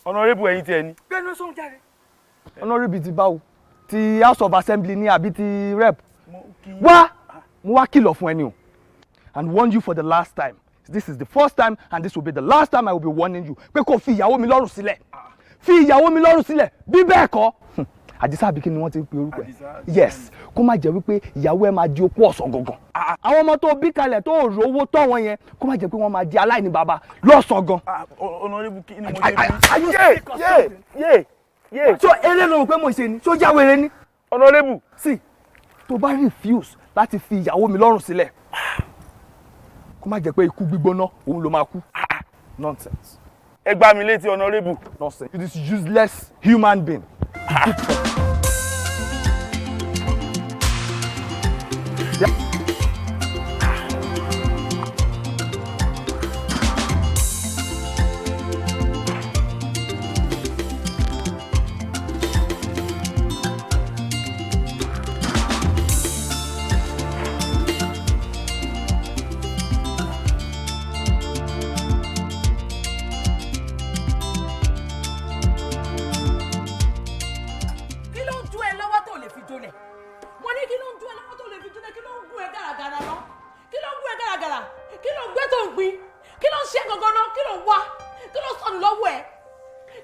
honourable, ẹ̀yin tí ẹ ní. Gbẹ́nu sọ̀hún jáde. Honourable ti báwo? Ti House of Assembly ni àbí ti Rep? Wá, mo wá kìlọ̀ fún ẹni o and warn you for the last time. This is the first time and this will be the last time I will be warning you pé kó fi ìyàwó mi lọ́rùn sílẹ̀. Fi ìyàwó mi lọ́rùn sílẹ̀, bí bẹ́ẹ̀ kọ́, Àdìsá àbí kí ni wọ́n ti ń pe orúkọ ẹ̀? Yes, kó má jẹ́ wípé ìyàwó ẹ̀ máa di opó ọ̀sán gangan. Àwọn ọmọ tó bí kalẹ̀ tó rówó tọ́ wọn yẹn, kó má jẹ́ pé wọ́n máa di aláìní bàbá lọ́sàn gan. Honourable, kí ni mo ṣe Are you fún sick or yé something? yé yé? Ṣó eré ló rò pé mo ṣe ni? Ṣó já wèrè ni? Honorable. Sí, tó bá refuse láti fi ìyàwó mi lọ́rùn sílẹ̀, kó má jẹ́ pé ikú gbígbóná òun ló máa kú. Nonsense. Ẹ gbá mi létí, honorable. Nonsense. You this useless human being. Kí ló ń dún ẹ lọ́wọ́ tó lè fi jolẹ̀? Mo ní kí ló ń dún ẹ lọ́wọ́ tó lè fi jolẹ̀? Kí ló ń gún ẹ gàràgàrà lọ? Kí ló ń gún ẹ gàràgàrà? Kí ló ń gbé tó ń gbin? Kí ló ń ṣe gangan náà? Kí ló ń wá? Kí ló ń sọnù lọ́wọ́ ẹ?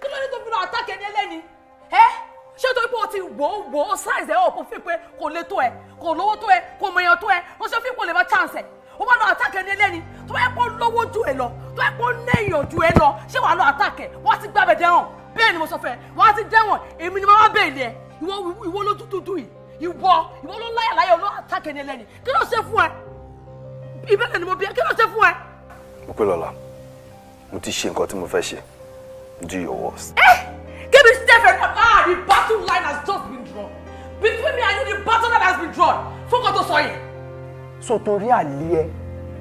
Kí ló ní tó fi lọ attack ẹni ẹlẹ́ni? Ẹ ṣé tó pé o ti wò ó wò ó size ẹ ọ̀pọ̀ fi pé kò lè tó ẹ, kò lówó tó ẹ, kò mọ èèyàn tó ẹ, wọ́n ṣe fi kò lè má chance ẹ. Ó wá lọ attack ẹni ẹlẹ́ni tó yẹ kó lówó ju ẹ lọ, tó yẹ kó ní èèyàn ju ẹ lọ, ṣé wàá lọ attack ẹ? Wọ́n á ti gbàbẹ̀ dẹ́wọ̀n. Bẹ́ẹ̀ ni mo sọ fẹ́, wọ́n á ti dẹ́wọ̀n. Èmi ni mo wá bẹ́ẹ̀ lé ẹ. Ìwọ, ìwọ lójú dúdú yìí, ìwọ, ìwọ ló láyà láyà ló attack ẹni ẹlẹ́ni. Kí ló ṣe fún ẹ? Ìbéèrè ni mo bi ẹ́, kí ló ṣe fún ẹ? Mopélọ́lá, mo ti ṣe nǹkan tí mo fẹ́ ṣe. Do your worst. Give me Stephen. Ah, the battle line has just been drawn. Between me and you, the battle line has been drawn. Fún kan tó sọ yẹn. So torí àlè ẹ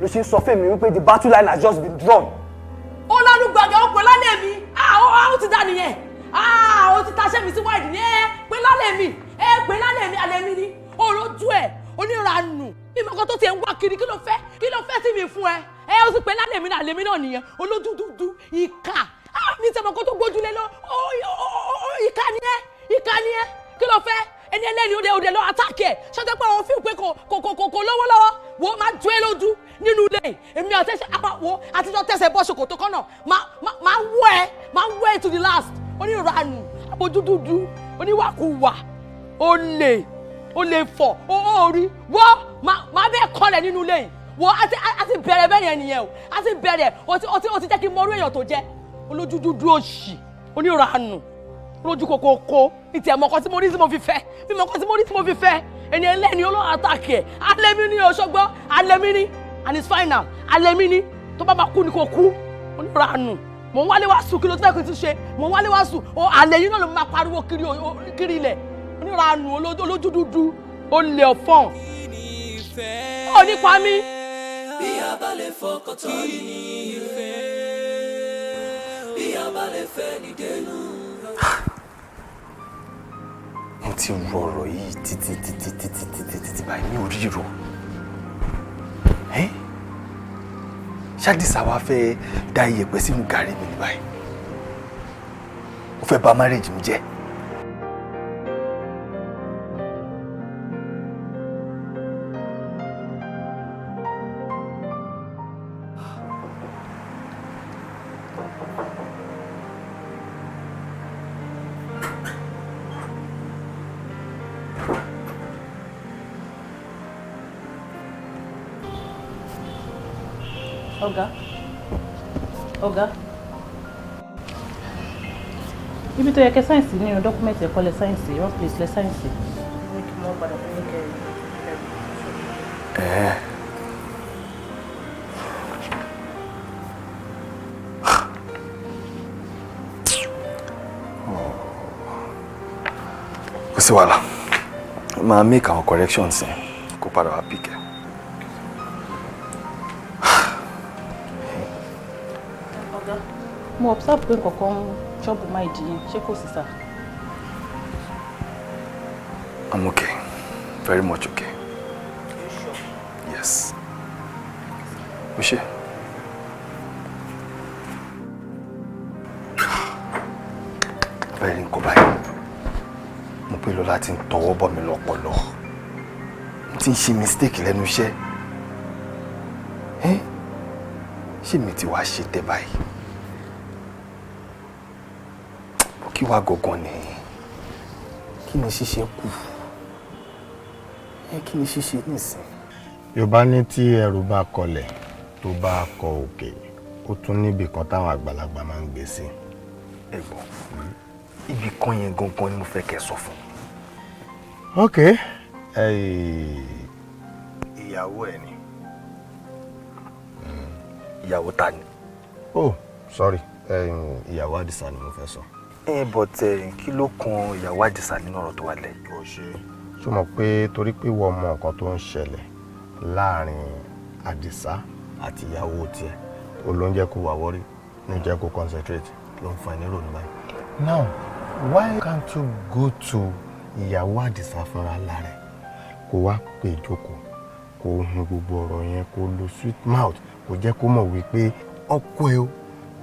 ló ṣe ń sọ fún mi wípé the battle line has just been drawn. Ó lálùgbàgà, ó pè lálẹ́ mi. Ah, ó ti dá nìyẹn. Ah, ó ti taṣẹ́ mi sí wáìdì ní ẹ pé lálẹ́ mi. Ẹ pé lálẹ́ mi, àlẹ́ mi ni. Ó rojú ẹ̀, oníranù. Ìmọ̀ kan tó ti ń wá kiri, kí ló fẹ́? Kí ló fẹ́ sí mi fún ẹ? Ẹ ó sì pé lálẹ́ mi náà, àlẹ́ mi náà nìyẹn. Olójú dúdú, ìkà. Ah, mi tẹ̀mọ̀ kó tó gbójúlé lọ. Ìkà ni ẹ, ìkà ni ẹ. Kí ló fẹ́? Ẹni ẹlẹ́ni òde òde lọ attack ẹ̀. Ṣọ́jọ́ pé àwọn fíìmù pé kò lówó lọ́wọ́. Wo máa jó ẹ lójú nínú ilé. Èmi àti ẹsẹ̀ àpá wo àtijọ́ tẹ̀sẹ̀ bọ́ ṣòkòtò kan náà. Máa wọ́ ẹ, máa wọ́ ẹ to the last. Oníranù, abojú dúdú, oníwàkuwà, olè, olè fọ̀, ó rí. Wọ́ máa bẹ́ẹ̀ kọlẹ̀ nínú ilé yìí. Wo a ti bẹ̀rẹ̀ bẹ́ẹ̀ yẹn nìyẹn o. A ti bẹ̀rẹ̀, o ti jẹ́ kí n mọ orú èèyàn tó jẹ́. Olójú dúdú òṣì, oníranù, olójú kòkòkò. Ìtì ẹ̀mọ́ kan tí mo rí tí mo fi fẹ́, bí mo kan tí mo rí tí mo fi fẹ́. Ẹni ẹlẹ́ni olóhùn attack ẹ̀. Alẹ́ mi ní Òṣogbo, alẹ́ mi ní, and it's final. Alẹ́ mi ní, tó bá máa kú ni kò kú. Oníranù. Mò ń wálé wá sùn, kí ló tún fẹ́ kí n tún ṣe? Mò ń wálé wá sùn, o àlẹ́ yìí náà ló máa pariwo kiri kiri ilẹ̀. Oníranù, olójú dúdú, olè ọ̀fọ̀n. Ó nípa mi. Bí a bá lè fọkàn tán ní ìfẹ́, bí a bá lè fẹ́ ní dénú. Mo ti rò ọ̀rọ̀ yìí títí títí títí títí títí báyìí, mi ò ríro. Ẹ́ ṣáàdìsá wa fẹ́ da iyẹ̀pẹ̀ sínú gàrí mi ní báyìí. Ó fẹ́ bà marriage mi jẹ́. Ọ̀gá, ọ̀gá, ibi tó yẹ kẹ́ sign sí nínú document ẹ̀kọ́ lẹ sign sí, wrong place lẹ sign sí. Ní kí wọ́n padà fún yín kẹ́ Ẹ̀. Kò sí wàhálà, máa make àwọn corrections yẹn kó padà wá pick ẹ. Ọ̀gá, mo observe pé nǹkan ń trouble mind yín, ṣé kò sí sir? I'm okay. Very much okay. Yes. O ṣe. Bẹ́ẹ̀ ni nǹkan báyìí. Mo pé Lọ́lá ti ń tọwọ́ bọ̀ mí lọ́pọlọ. Mo ti ń ṣe mistake lẹ́nu iṣẹ́. Ẹ́ ṣé mi ti wá ṣe tẹ́ báyìí? Kí wá gangan ni? Kí ni ṣíṣe kù? Ẹ kí ni ṣíṣe nísìn? Yorùbá ní tí ẹrù bá kọlẹ̀, tó bá kọ òkè, ó tún níbì kan táwọn àgbàlagbà máa ń gbé sí. Ẹ̀gbọ́n, Ibì kan yẹn gangan ni mo fẹ́ kẹ́ sọ fún. Ok, ìyàwó ẹ ni. Ìyàwó ta ni? Oh, sorry, ìyàwó Àdìsá ni mo fẹ́ sọ. Ẹ but kí ló kan ìyàwó Àdìsá nínú ọ̀rọ̀ tó wà lẹ̀? Kò ṣe. Ṣé o mọ̀ pé torí pé wọ́n mọ nǹkan tó ń ṣẹlẹ̀ láàrin Àdìsá àti ìyàwó tiẹ̀, ó ló ń jẹ́ kó wà worry, ló ń jẹ́ kó concentrate, ló ń fún ẹ ní rònú báyìí. Now, why can't you go to ìyàwó Àdìsá fúnra lára ẹ̀, kó wá pè jókòó, kó hun gbogbo ọ̀rọ̀ yẹn, kó lo sweet mouth, kó jẹ́ kó mọ̀ wípé ọkọ ẹ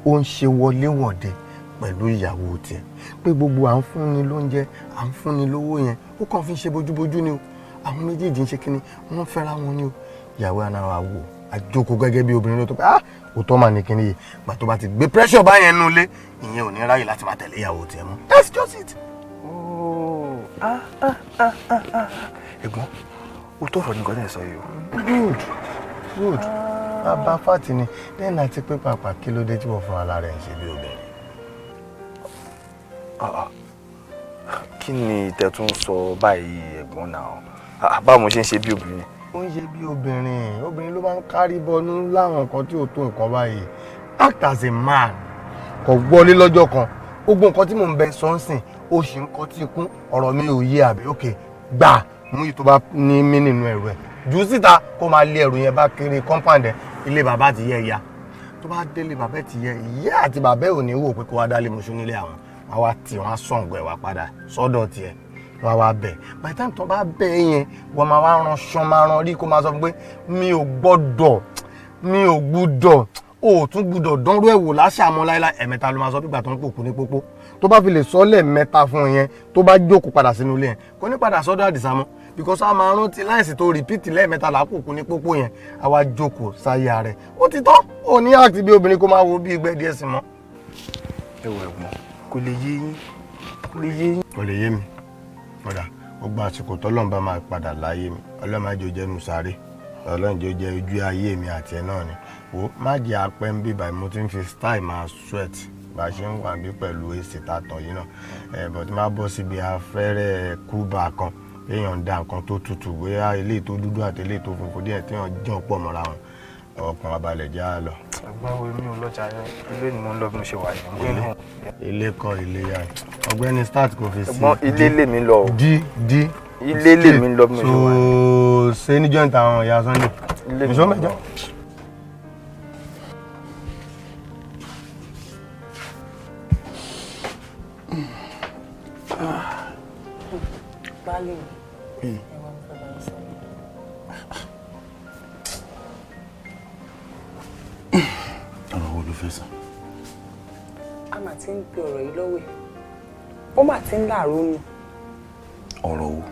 ó ń ṣe wọléwọ̀de pẹ̀lú ìyàwó tiẹ̀, pé gbogbo à ń fúnni lóúnjẹ, à ń fúnni lówó yẹn, ó kàn fi ń ṣe bójúbójú ni o, àwọn méjèèjì ń ṣe kínní, wọ́n fẹ́ra wọn ni o. Ìyàwó àná wa wò àjókòó gẹ́gẹ́ bí obìnrin tó pé ah, òótọ́ mà ní kínní yìí. Gbà tó bá ti gbé pressure báyẹn nú ilé, ìyẹn ò ní ráyè láti máa tẹ̀lé ìyàwó tiẹ̀ mọ́. That's just it. Oh, ah ah ah ah ah, ẹ̀gbọ́n, òótọ́ ọ̀rọ̀ ni nǹkan tẹ̀ sọ yìí o. Good, good. Bàbá fàtí ni lẹ́yìn àti pé pàápàá kí ló dé tí wọ́n fún ara rẹ̀ ń ṣe bí obìnrin? Kí ni tẹ̀tún sọ báyìí, ẹ̀gbọ́n náà? Báwo mo ṣe ń ṣe bí obìnrin? Ó ń ṣe bí obìnrin. Obìnrin ló máa ń kárí bọnú láwọn nǹkan tí ò tó nǹkan báyìí. Act as a man. Kò gbọ́lé lọ́jọ́ kan. Gbogbo nǹkan tí mò ń bẹ sọ ń sìn, ó sì ń kọ́ tí kún ọ̀rọ̀ mi ò yé àbí? Òkè gbà mú yìí tó bá ní mí nínú ẹ̀rù ẹ̀ jù ú síta, kó máa lé ẹrù yẹn bá kiri compound ẹ̀, ilé bàbá ti yẹ ìyá. Tó bá délé bàbá ẹ̀ ti yẹ ìyá àti bàbá ẹ̀ ò ní wò pé kó wá dálé mọṣú nílé àwọn, wọ́n wá tì wọ́n á sọ̀ǹgọ̀ ẹ̀ wá padà sọ́dọ̀ tiẹ̀, wọ́n wá bẹ̀. By the time tó bá bẹ̀ yẹn, wọ́n máa wá ran ṣan, máa ran rí, kó máa sọ fún pé mi ò gbọ́dọ̀, mi ò gbúdọ̀, o ò tún gbúdọ̀ dánrú ẹ̀ wò láṣà mọ́ láéláé. Ẹ̀mẹ́ta ló máa sọ bígbà tó ń pòkú ní pópó. Tó bá fi lè sọ lẹ́ẹ̀mẹ́ta fún yẹn, tó bá jókòó padà sínú ilé yẹn, kò ní padà sọ́dọ̀ Àdìsá mọ́, because a máa rántí láìsí tó repeat lẹ́ẹ̀mẹ́ta làákòókò ní pópó yẹn, a wá jókòó sáyà rẹ̀, ó ti tán. Ó ní act bí obìnrin, kó máa wo bí ìgbẹ́ díẹ̀ sí mọ́. Ẹ wọ ẹ̀gbọ́n, kò lè yé yín, kò lè yé yín. Kò lè yé mi. Kódà gbogbo àsìkò tọ́lọ́run bá máa padà láyé mi, Ọlọ́run má jẹ́ ó jẹ́ nu sáré, Ọlọ́run jẹ́ ó jẹ́ ojú ayé mi àti ẹ̀ náà ni. Wo, má jẹ́ apẹ́ ń bíbá, mo ti ń fi style máa sweat bá a ṣe ń wà bí pẹ̀lú èsì tàtàn yìí náà ẹ̀, but má bọ́ síbi afẹ́rẹ́ kúbà kan, èèyàn ń da nǹkan tó tutù, bóyá eléyìí tó dúdú àti eléyìí tó funfun díẹ̀, téèyàn jọ̀ pọ̀ mọ́ra wọn, ọkàn abalẹ̀ já lọ. Ẹ̀gbọ́n wo, mi ò lọ́jà yẹn, ilé ni mo ń lọ bí mo ṣe wà yẹn. Ilé kọ́, ilé ya. Ọ̀gbẹ́ni start kò fi sí. Ẹ̀gbọ́n, ilé lèmi lọ o. D D. Ilé lèmi lọ bí mo ṣe wà yẹn. So ṣé ní joint àwọn ìyá Sunday? Ilé mi Nìṣó lọ. mẹ́jọ. Baálé mi, ẹ wá, mo fẹ́ bá yín sọ̀rọ̀. Ọ̀rọ̀ wo ló fẹ́ sọ? A mà ti ń pe ọ̀rọ̀ yìí lọ́wọ́ ẹ̀, ó mà ti ń láàrú ni. Ọ̀rọ̀ wo?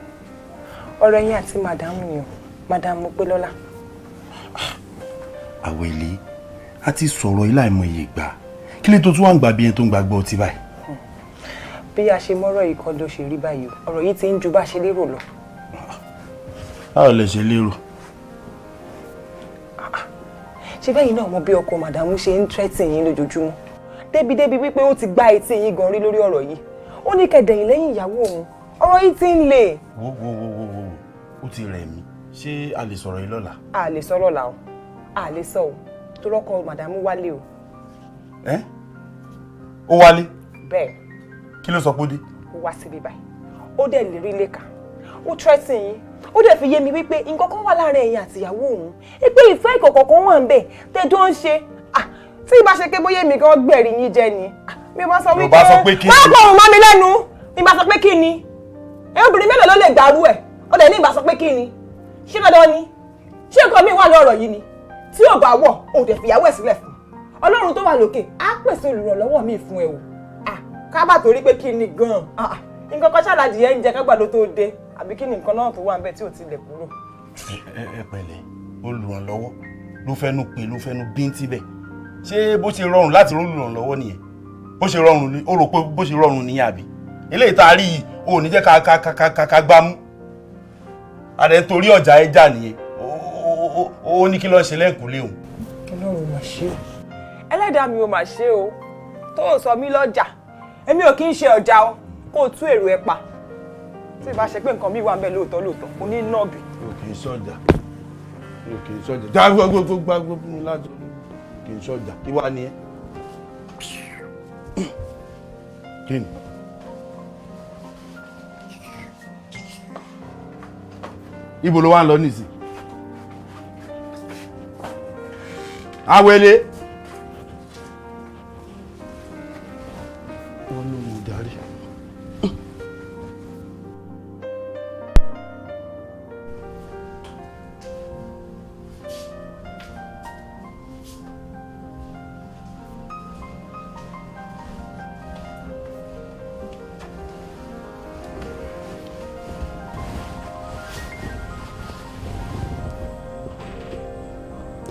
Ọ̀rọ̀ yín àti madam ni o, Madam Mopélọ́lá. Àwẹ̀lé, a ti sọ̀rọ̀ yìí láìmọye ìgbà. Kí ló tó tún wà ń gbà bí ẹni tó ń gbàgbọ́ ọtí báyìí? Bí a ṣe mọ́rọ̀ yìí kọ́ ló ṣe rí báyìí o. Ọ̀rọ̀ yìí ti ń ju bá a ṣe lérò lọ. Báwo lẹ ṣe lérò? Ṣé bẹ́yìn náà mọ bí ọkọ madam ṣe ń threaten yín lójoojúmọ́, débi-débi wípé ó ti gbá etí yín gan rí lórí ọ̀rọ̀ yìí, ó ní kẹ̀dẹ̀yìn lẹ́yìn ìyàwó òun. Ọ̀rọ̀ yìí ti ń le. Wo wo wo wo wo, ó ti rẹ̀ mí. Ṣé a lè sọ̀rọ̀ yìí lọ́la? A lè sọ lọ́la o, a lè sọ o, tó rọ́kọ madam wálé o. Ẹ́, ó wálé? Bẹ́ẹ̀. Kí ló sọ pé ó dé? Ó wá síbí báyìí, ó dẹ̀ lè rí lẹ́ka, ó threaten yín, ó dẹ̀ fi yé mi wípé nǹkan kan wà láàrin ẹ̀yin àti ìyàwó òun, pé ìfẹ́ ìkọ̀kọ̀ kan wà ń bẹ̀ tẹ́jọ́ ń ṣe. Ah, tí ìbá ṣe pé bóyá èmi gan gbẹ̀rí yín jẹ ni, ah, mi bá sọ wípé bá sọ pé kí ni? Má gbọ́ òun mọ́ mi lẹ́nu. Mi bá sọ pé kí ni? Ẹ, obìnrin mélòó ló lè dàrú ẹ̀? Ó dẹ̀ ní ìbá sọ pé kí ni? Ṣé dandan ni? Ṣé nǹkan mi wà lọ́rọ̀ yìí ni tí ò bá wọ̀? Ò dẹ̀ fìyàwó ẹ̀ sílẹ̀ fún Ọlọ́run tó wà lókè, á pèsè olùrànlọ́wọ́ mi fún ẹ o. Ah, ká bá torí pé kí ni gan-an? Ah, ah, nǹkan kan ṣàlàjì ẹ̀ ń jẹ kágbàdo tó dé, àbí kí ni nǹkan náà tó wà ń bẹ̀ tí ò tilẹ̀ kúrò? Ẹ ẹ pẹ̀lẹ́, olùrànlọ́wọ́ ló fẹ́nu pé, ló fẹ́nu bíntín bẹ̀. Ṣé bó ṣe rọrùn láti olùrànlọ́wọ́ nìyẹn? Bó ṣe rọrùn ni ó rò pé bó ṣe rọrùn nìyẹn, àbí? Eléyìí tá a rí yìí, o ò ní jẹ́ ká gbá mú ààrẹ torí ọjà ẹja nìyẹn. Ó ní kí lọ́ọ́ ṣe lẹ́ǹkúlé òun. Ọlọ́run mà ṣe o, ẹlẹ́dàá mi ò mà ṣe o, tó o sọ mí lọ́jà. Èmi ò kí ń ṣe ọjà o, kó o tú èrò ẹ pa. Tí ìbá ṣe pé nǹkan mi wà ń bẹ lóòótọ́ lóòótọ́, o ní nọ́ọ̀bì. O kì í sọjà, o kì í sọjà, jágbó gbogbo gbàgbó fún mi láti kì í sọjà kí wàá ní ẹ. Kí ni? Ibo ló wá ń lọ nísìn? Awele. Wọ́n ló mú darí.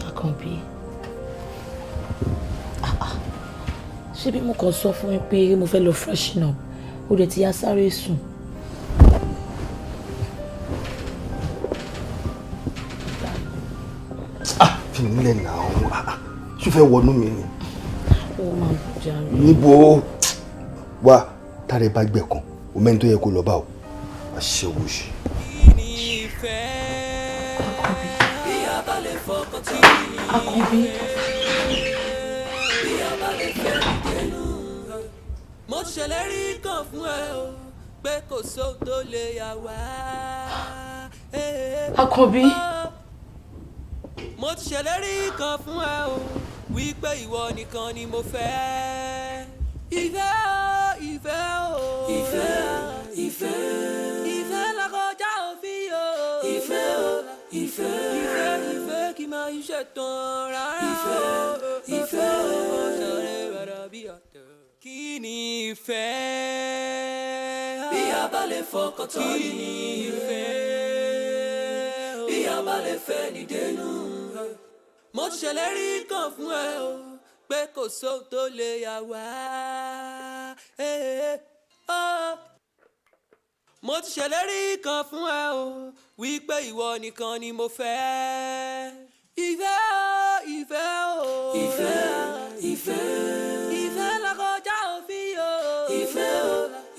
Àkànbí, ṣé bí mo kàn sọ fún mi pé mo fẹ́ lọ freshen up, ó dẹ̀ ti yá sáré sùn. Fi mí lẹ̀ náà, ṣó fẹ́ wọnú mi ni? Ó máa ń jàre. Níbo wá tààrẹ bá gbẹ̀ kan, o mẹ́ni tó yẹ kó lọ bá o, aṣẹ́wó ṣe. Àkànbí. Mo ti ṣèlérí kan fún ẹ o pé kò sóhun tó lè yà wá. Àkànbí. Mo ti ṣèlérí kan fún ẹ o wípé ìwọ nìkan ni mo fẹ́. Ìfẹ́ o, ìfẹ́ o, ìfẹ́, ìfẹ́, ìfẹ́ lọ́kọjá òfin o. Ìfẹ́ o, ìfẹ́, ìfẹ́, ìfẹ́ kì máa ń ṣẹ̀tàn rárá. Ìfẹ́, ìfẹ́ o, ṣọ̀rẹ́ bàrà bí ọ̀tọ̀. Kí ni ìfẹ́? Bí a bá lè fọkàn tán ni. Kí ni ìfẹ́? Bí a bá lè fẹ́ ní dénú. Mo ti ṣèlérí kan fún ẹ o pé kò sóhun tó lè yà wá. Mo ti ṣèlérí kan fún ẹ o wípé ìwọ nìkan ni mo fẹ́. Ìfẹ́ o, ìfẹ́ o, ìfẹ́, ìfẹ́, ìfẹ́ lọ́kọjá òfin o. Ìfẹ́ o,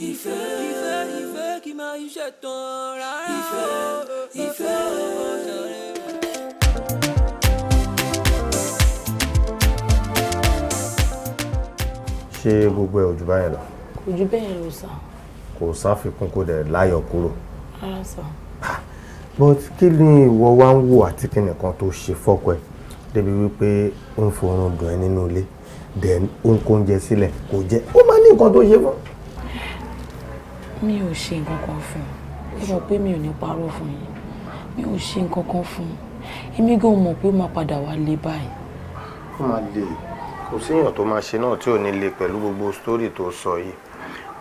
ìfẹ́, ìfẹ́, ìfẹ́ kì máa ń ṣẹ̀tàn rárá. Ìfẹ́, ìfẹ́ o, ṣọ̀rẹ́. Ṣé gbogbo ẹ̀ ò jù báyẹn lọ? Kò jù bẹ́ẹ̀ lọ sà. Kò sáfikún, kó dẹ̀ láyọ̀ kúrò. Rárá sà. But kí ni ìwọ wá ń wò àti kí nìkan tó ṣe fọ́kọ ẹ̀ débi wípé ó ń forun dùn ẹ́ nínú ilé, then ó ń kó oúnjẹ sílẹ̀ kò jẹ́, ó máa ní nǹkan tó ṣe fún. Mi ò ṣe nǹkan kan fún un. Ẹ mọ̀ pé mi ò ní parọ́ fún yín. Mi ò ṣe nǹkan kan fún un. Èmi gan mọ̀ pé ó máa padà wá lé báyìí. Ó máa lè, kò séèyàn tó máa ṣe náà tí ò ní le pẹ̀lú gbogbo story tó sọ yìí,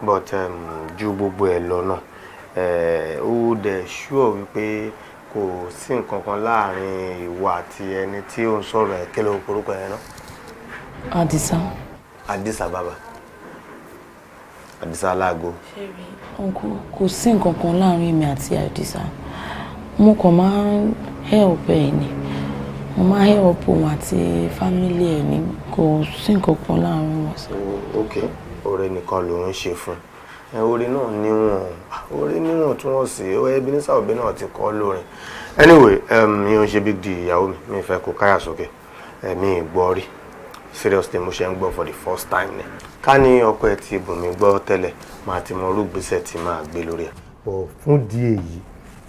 but ju gbogbo ẹ̀ lọ náà, ó dẹ̀ sure wípé kò sí nǹkan kan láàrin ìwọ àti ẹni tí ó ń sọ̀rọ̀ ẹ̀, kí ló porúkọ ẹ̀ náà? Àdìsá. Àdìsá bàbá, Àdìsá aláàgó. Uncle, kò sí nǹkan kan láàrin èmi àti Àdìsá. Mo kàn máa ń help ẹ̀ ni. Mo máa ń help òun àti family ẹ̀ ni, kò sí nǹkan kan láàrin wọn. Ok, oore nìkan ló ń ṣe fún ẹ, oore náà níwọ̀n, oore níwọ̀n tí wọ́n sì ó Ebenezer Obey náà ti kọ́ lórin. Anyway, mi ò ń ṣe big deal, ìyàwó mi, mi fẹ́ kó káyà sókè, mi ì gbọ́ rí, seriously, mo ṣe ń gbọ́ for the first time ni. Ká ní ọkọ ẹ ti bùn mí gbọ́ tẹ́lẹ̀, máa ti mọ irú ìgbésẹ̀ tí máa gbé lórí ẹ̀. But fún di èyí,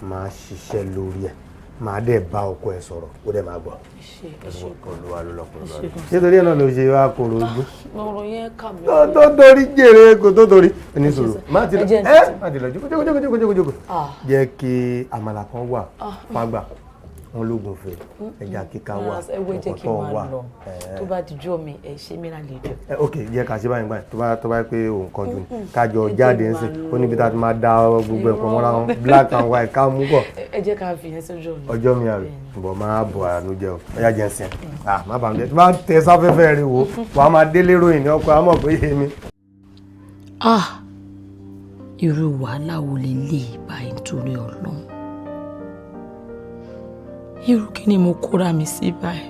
máa ṣiṣẹ́ lórí ẹ̀, máa dẹ̀ bá ọkọ ẹ sọ̀rọ̀, ó dẹ̀ máa gbọ́. Olúwa ló lọ́kùnrin lọ́rọ̀. Nítorí ẹ̀ náà ló ṣe wá kóró ojú. Ọ̀rọ̀ yẹn kà mí. Tó torí jèrè kò tó torí. Ní sọ̀rọ̀, má ti lọ, ẹ́ má ti lọ, jókòó jókòó jókòó jókòó jókòó. Jẹ́ kí àmàlà kan wà fágbà, wọn lóògùn fè, ẹja kíka wà, ọ̀pọ̀tọ̀ wà. Tó bá dijọ́ mi, ẹ ṣe mí lálejò. Ok, jẹ́ ká ṣe báyìí báyìí, tó bá pé òun kọjú ni kájọ jáde ń sìn, ó níbi tá a ti máa da gbogbo ẹ̀pọ̀ mọ́ra wọn, black and white ká mú bọ̀. Ẹ jẹ́ ká fi yẹn sójú ọ̀nà. Ọjọ́ mi àrè bọ̀ máa bọ̀ àánú jẹ́ o, ọ̀yá jẹ́ ń sìn. Ah, má bàa mi jẹ́, tí bá tẹ sáfẹ́fẹ́ rẹ wò, wàá máa délé ròyìn ní ọkọ̀ àmọ̀ pé yé mi. Ah, irú wàhálà wo lè lè báyìí nítorí Ọlọ́run? Irú kí ni mo kóra mi sí báyìí?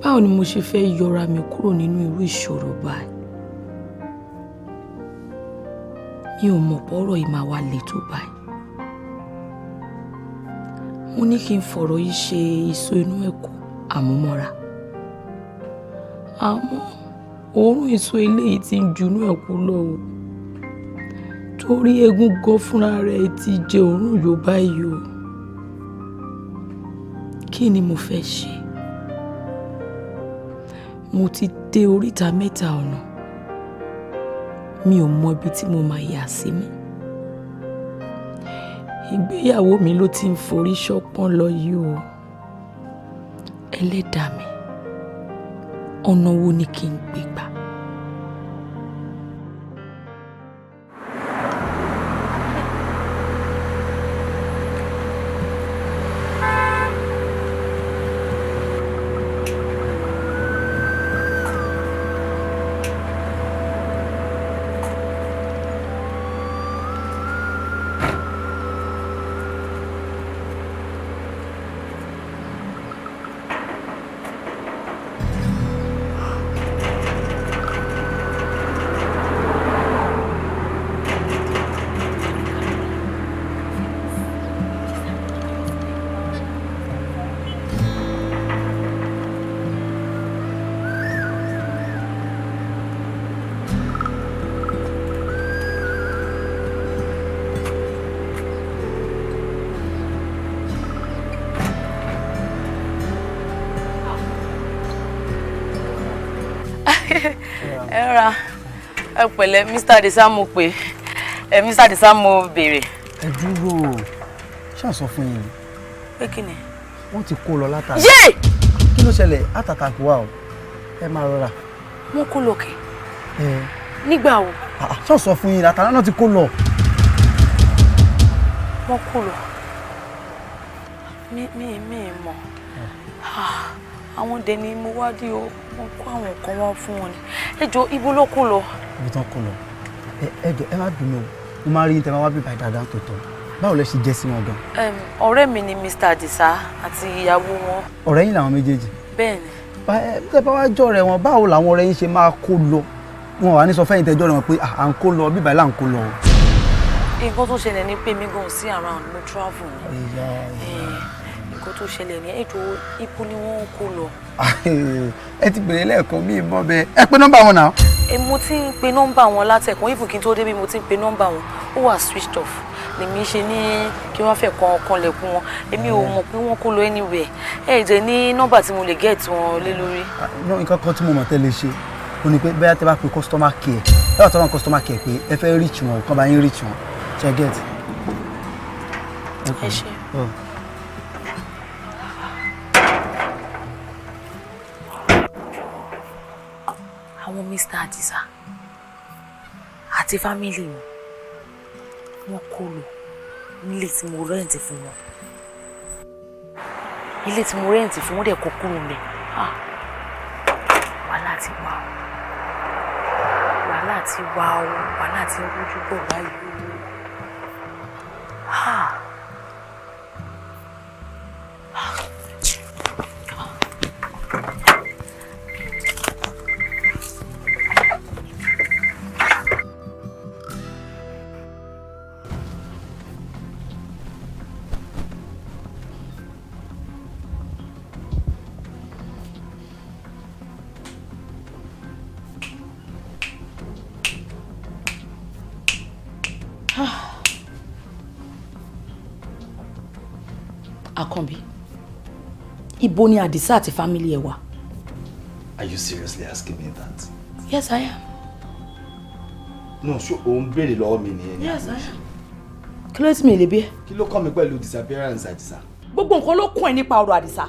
Báwo Báwo ni mo ṣe fẹ́ yọra mi kúrò nínú irú ìṣòro báyìí? Mi ò mọ̀ pọ́rọ̀ yìí máa wá le tó báyìí. Mo ní kí n fọ̀rọ̀ yìí ṣe iṣu inú ẹ̀kọ́ àmúmọ́ra. Àmọ́ òórùn èso eléyìí ti ń junú ẹ̀kú lọ o. Torí eégún gan fúnra rẹ̀ ti jẹ òórùn yó báyìí o. Kí ni mo fẹ́ ṣe? Mo ti dé oríta mẹ́ta ọ̀nà. Mi ò mọ ibi tí mo máa yà sí mọ́. Ìgbéyàwó mi ló ti ń forí ṣọpọ́n lọ yìí o. Ẹlẹ́dàá mi, ọ̀nà wo ni kí n gbé gbà? Ẹ ra, ẹ pẹ̀lẹ́. Mr. Adisa, mo pè ẹ. Mr. Adisa, mo béèrè. Ẹ dúró, ṣáà sọ fún yín ni. Pé kí ni? Wọ́n ti kó lọ látàrí. Yé! Kí ló ṣẹlẹ̀? Àtàtàkù wa o, ẹ máa rọra. Wọ́n kó lókè? Ẹ. Nígbà wo? Ṣáà sọ fún yín, látàrí náà ti kó lọ. Wọ́n kó lọ. Mi mọ̀. Àwọn dẹ̀ ni mo wá dé o, wọ́n kó àwọn nǹkan wá fún wọn ni. Ẹ jọ, ibo ló kó lọ? Ibi tán kó lọ. Ẹ jọ, ẹ má bínú o, mo máa rí yín tẹ máa wá bíbá dáadáa tó tọ́. Báwo lẹ ṣe jẹ́ sí wọn gan? Ọ̀rẹ́ mi ni Mr. Adisa àti ìyàwó wọn. Ọ̀rẹ́ yín làwọn méjèèjì? Bẹ́ẹ̀ ni. Tẹ bá wá jọ rẹ wọn, báwo làwọn ọ̀rẹ́ yín ṣe máa kó lọ? Wọn wà ní sọ fẹ́yìn tẹjọ́ rẹ wọn pé à ń kó lọ bíbá là ń kó lọ. Nǹkan tó ṣẹlẹ̀ ni pé mi gan sí around, mo travel ni. Nǹkan tó ṣẹlẹ̀ ni, ẹ jọ, ibo ni wọ́n kó lọ? Ẹ ti bèrè lẹ́ẹ̀kan, mi mọ̀ bẹ́ẹ̀. Ẹ pé nọ́mbà wọn náà. Mo ti ń pe nọ́mbà wọn látẹ̀kùn, even kí n tó débi mo ti ń pe nọ́mbà wọn, ó wà switched off. Lèmi ṣe ní kí wọ́n fẹ́ kan kanlẹ̀kùn wọn. Èmi ò mọ̀ pé wọ́n kó lọ anywhere. Ẹ jẹ́ ní nọ́mbà tí mo lè get wọn lé lórí. Nǹkan kan tí mo mọ̀ tẹ́ lè ṣe ó ní pé bẹ́ẹ̀ tẹ́ bá pe customer care, bẹ́ẹ̀ tẹ́ bá customer care pé ẹ fẹ́ reach wọn, kàn bá yín reach wọn, ṣe get. Ẹ ṣe. Àwọn Mr. Adisa àti fámìlì wọn, wọ́n kó lọ nílé tí mo rẹ́ǹtì fún wọn. Ilé tí mo rẹ́ǹtì fún wọn dẹ̀ kó kúrò ńbẹ̀. Wàhálà ti wà o, wàhálà ti wà o, wàhálà ti ń rújú bọ̀ báyìí o. Àkànbí, ibo ni Àdìsá àti fámílì ẹ wà? Are you seriously asking me that? Yes, I am. No, ṣé o ń béèrè lọ́wọ́ mi nìyẹn ni? Yes, I am. Kí ló tí mi lè bí ẹ? Kí ló kàn mí pẹ̀lú disappearance Àdìsá? Gbogbo nǹkan ló kún ẹ nípa ọ̀rọ̀ Àdìsá,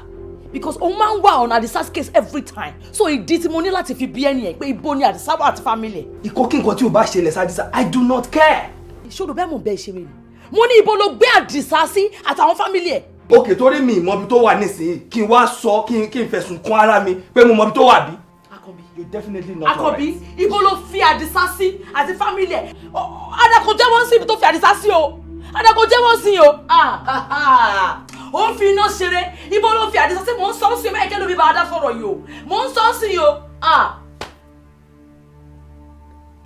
because òun máa ń wà on Àdìsá's case every time, so ìdí tí mo ní láti fi bí ẹni ẹ pé ibo ni Àdìsá wà àti fámílì ẹ. Ìkọ́ kí nǹkan tí o bá ṣẹlẹ̀ sí Àdìsá, I do not care. Ìṣòro bẹ́ẹ̀ mò ń bẹ ìṣeré ni. Mo ní ibo ló gbé Àdìsá sí àtàwọn fámílì ẹ. Òkè torí mi ìmọ̀ ibi tó wà nísìnyí, kí n wá sọ, kí n fẹ̀sùn kàn ara mi pé mo mọ ibi tó wà bí. Àkànbí. You definitely not Àkànbí, ibo ló fi Àdìsá sí àti fámílì ẹ? Adako jẹ́wọ́ sí ibi tó fi Àdìsá sí o. Adako jẹ́wọ́ sí o. Ó ń fi iná ṣeré. Ibo ló fi Àdìsá sí? Mò ń sọ sí i, ẹ̀kẹ́ ló fi bá a dá sọ̀rọ̀ yìí o. Mò ń sọ sí i o.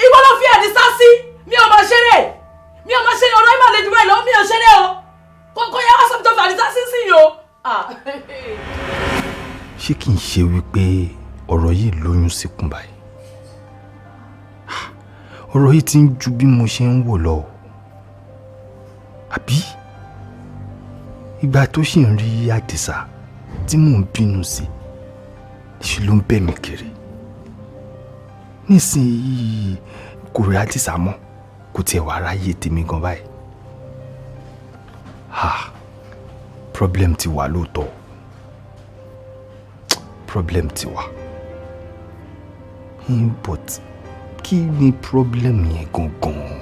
Ibo ló fi Àdìsá sí? Mi ò máa ṣeré. Mi ò máa ṣeré, ọ̀rọ̀ ìmọ̀ àlejò báyìí lọ, mi ò ṣeré o. Kókó yá wá sọ́mi tó fi Àdìsá sí sí yìí o. Ṣé kì í ṣe wípé ọ̀rọ̀ yìí lóyún síkùn báyìí? Ọ̀rọ̀ yìí ti ń ju bí mo ṣe ń wò lọ o. Àbí ìgbà tó ṣì ń rí Àdìsá tí mò ń bínú sí, ṣe ló ń bẹ̀ mí kiri. Nísìnyí kò rí Àdìsá mọ́, kò tiẹ̀ wá ráyè tèmi gan báyìí. Ha, problem ti wà lóòótọ́. Problem ti wà. But kí ni problem yẹn gangan?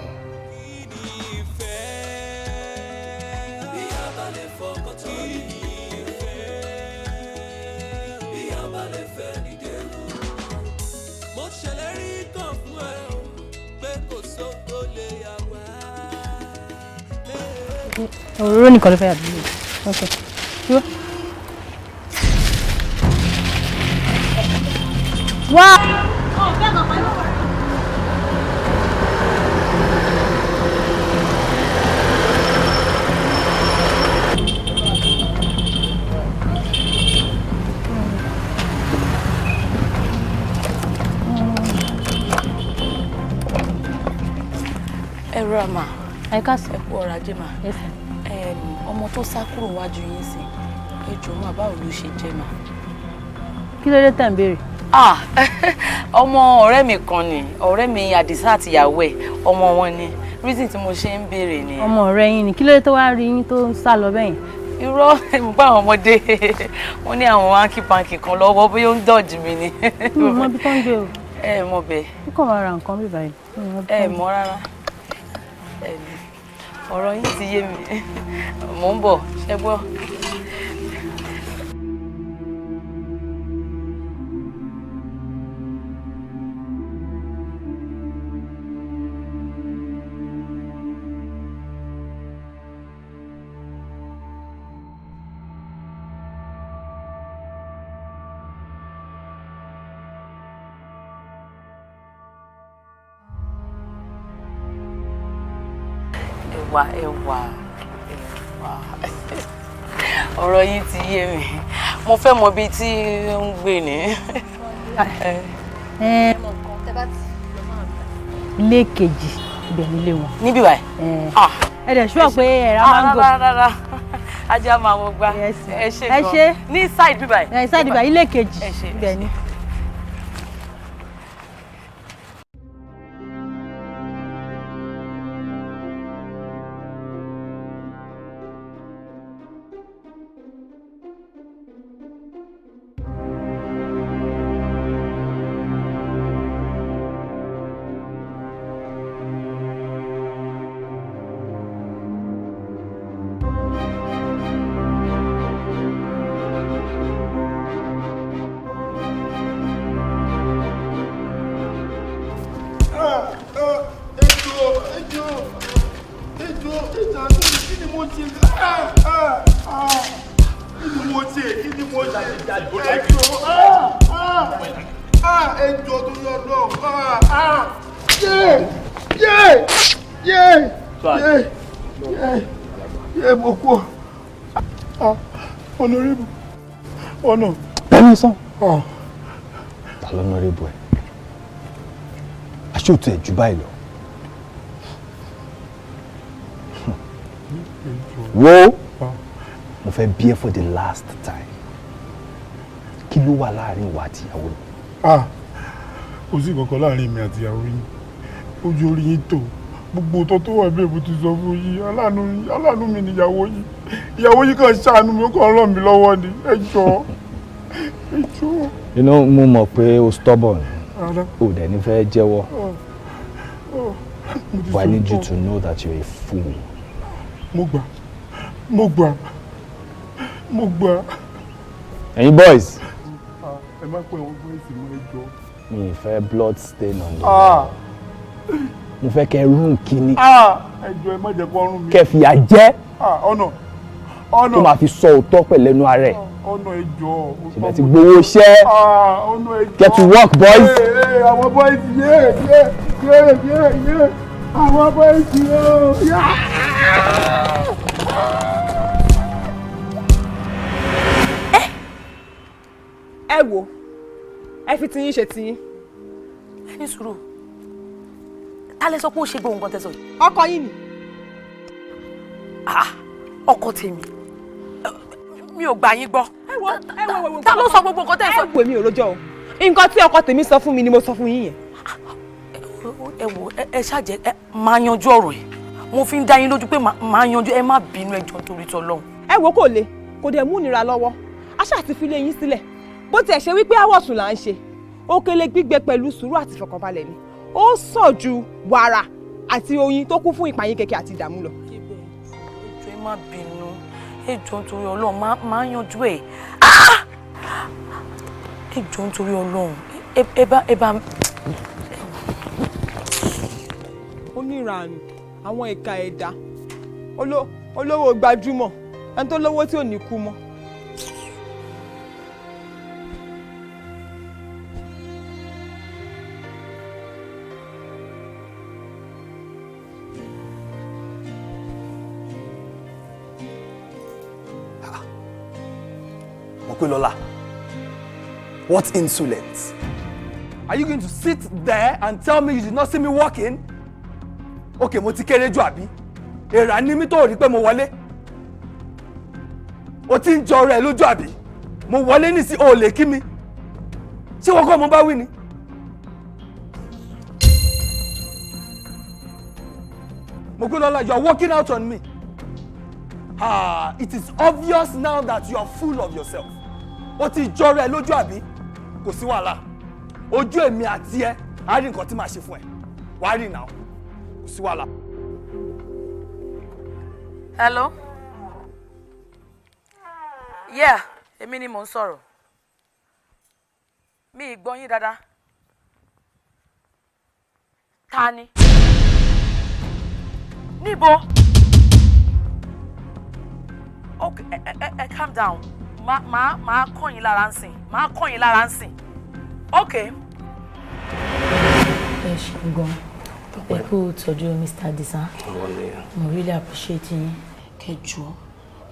Òróró nìkan ló fẹ́ àbí? Ok. Dúró. Wá. Ẹ rọra mà. Ẹ káàsán. Ẹ kú ọrọ̀ ajé mà. Ọmọ tó sá kúrò wájú yín sí, ẹ jọ̀ọ́ mà, báwo ló ṣe jẹ́ mà? Kí ló dé tẹ̀ ń béèrè? Ọmọ ọ̀rẹ́ mi kan ni, ọ̀rẹ́ mi Àdìsá àti ìyàwó ẹ̀, ọmọ wọn ni. Reason tí mo ṣe ń béèrè ni. Ọmọ ọ̀rẹ́ yín ni, kí ló dé tó wá rí yín tó ń sá lọ bẹ́yẹn? Irọ́, mo bá àwọn ọmọdé, wọ́n ní àwọn hanky panky kan lọ́wọ́, bóyá ó ń dọ̀jì mi ni. Mi ò mọ ibi tó ń gbé o. Ẹ mọ bẹ́ẹ̀. Ó kàn wá ra nǹkan bí báyìí. Ẹ mọ rárá. Ọ̀rọ̀ yín ti yé mi. Mò ń bọ̀, ṣé gbọ́? Ẹwà ẹwà ẹwà, ọ̀rọ̀ yín ti yé mi. Mo fẹ́ mọ ibi tí ó ń gbé ni. Ilé kejì ibẹ̀ nílé wọn. Níbí báyìí. Ẹ dẹ̀ ṣúọ̀ pé ẹ̀rá máńgò. Rárá, ajá máa wọ gbá. Ẹ ṣe gan. Ní side bíbáyìí. Ẹ side bíbáyìí, ilé kejì ibẹ̀ ni. Honorable, ọ̀nà. Bẹ́ẹ̀ni sàn. Ta lọ́nàrẹ́bù ẹ̀? Aṣọ́tò ẹ̀ jù báyìí lọ. Wo, mo fẹ́ bí ẹ for the last time. Kí ló wà láàrin ìwà àti ìyàwó mi? Kò sí kankan láàrin mi àti ìyàwó yín. Ojú orí yín tó. Gbogbo tó tó wà bẹ́ẹ̀ mo ti sọ fún yín. Aláàánú mi ni ìyàwó yín. Ìyàwó yín kàn ṣàánú mi, ó kàn ràn mí lọ́wọ́ ni. Ẹ jọ̀ọ́, ẹ jọ̀ọ́. You know, mo mọ̀ pé o stubborn. O dẹ̀ ní fẹ́ jẹ́wọ́. But I need you to know that you're a fool. Mo gbà, mo gbà, mo gbà. Ẹ̀yin boys. Ẹ má pẹ́ àwọn boys mọ́, ẹ jọ̀ọ́. Mi ì fẹ́ blood stain on the wall. Mo fẹ́ kẹ́ rún kínní. Ẹ jọ̀ọ́, ẹ má jẹ́ kó rún mi. Kẹ́ fìyà jẹ. Ọ̀nà tó máa fi sọ òótọ́ pẹ̀lú ẹnu ara ẹ̀. Ọ̀nà ẹjọ́. Ṣèbẹ̀ ti gbowó iṣẹ́. Ọ̀nà ẹjọ́. Get to work, boys. Àwọn boys, yé yé yé yé yé, àwọn boys yóò yá. Ẹ wo, ẹ fi tiyín ṣe tiyín. Ẹ ní sùúrù, ta lẹ sọ pé ó ṣe gbogbo nǹkan tẹ́ sọ yìí? Ọkọ yín ni. Ọkọ tèmi? Mi ò gbà yín gbọ́. Ta ló sọ gbogbo nǹkan tẹ́ sọ? Ẹ wo, èmi ò rojọ́ o. Nǹkan tí ọkọ tèmi sọ fún mi ni mo sọ fún yín yẹn. Ẹ wo, ẹ ṣàjẹ́ ẹ máa yanjú ọ̀rọ̀ yìí. Mo fi ń dá yín lójú pé máa yanjú. Ẹ má bínú, ẹ jọ̀ọ́ torí t'Ọlọ́run. Ẹ wo, kò le, kò dẹ̀ mú ìnira lọ́wọ́. A ṣáà ti fi lé yín sílẹ̀. Bó tiẹ̀ ṣe wípé àwọ̀sùn là ń ṣe, òkèlè gbígbẹ pẹ̀lú sùúrù àti ìfọ̀kànbalẹ̀ ni ó sàn ju wàrà àti oyin tó kún fún ìpayín kẹ̀kẹ́ àti ìdààmú lọ. Ẹ jọ̀ọ́, ẹ má bínú, ẹ jọ̀ọ́ nítorí Ọlọ́run, máa yanjú ẹ̀. Ẹ jọ̀ọ́ nítorí Ọlọ́run, ẹ bá ẹ bá. Oníranù, àwọn ìka ẹ̀dá olówó gbajúmọ̀, ẹni tó lówó tí ò ní kú mọ́. Mopelola, what insolence! Are you going to sit there and tell me you did not see me walking? Okay, mo ti kéré jù àbí? Èèrà ni mí tó rí pé mo wọlé. O ti ń jọrọ ẹ lójú àbí? Mo wọlé nísì, o ò lè kí mi. Ṣé wọ́n kọ́ mo bá wí ni? Mopelola, you are walking out on me. Ah, it is obvious now that you are full of yourself. O ti jọrọ ẹ lójú àbí? Kò sí wàhálà. Ojú èmi àti ẹ, á rí nǹkan tí màá ṣe fún ẹ. Wàá rí now. Kò sí wàhálà. Hello? Yeah, èmi ni mò ń sọ̀rọ̀. Mi ì gbọ́ yín dáadáa. Ta ni? Níbo? Okay, ẹ calm down. Má kàn yín lára ń sìn. Má kàn yín lára ń sìn. Okay. Ẹ ṣeun gan, ẹ kú tọ́jú Mr. Adisa. Mo really appreciate yín. Kẹjọ,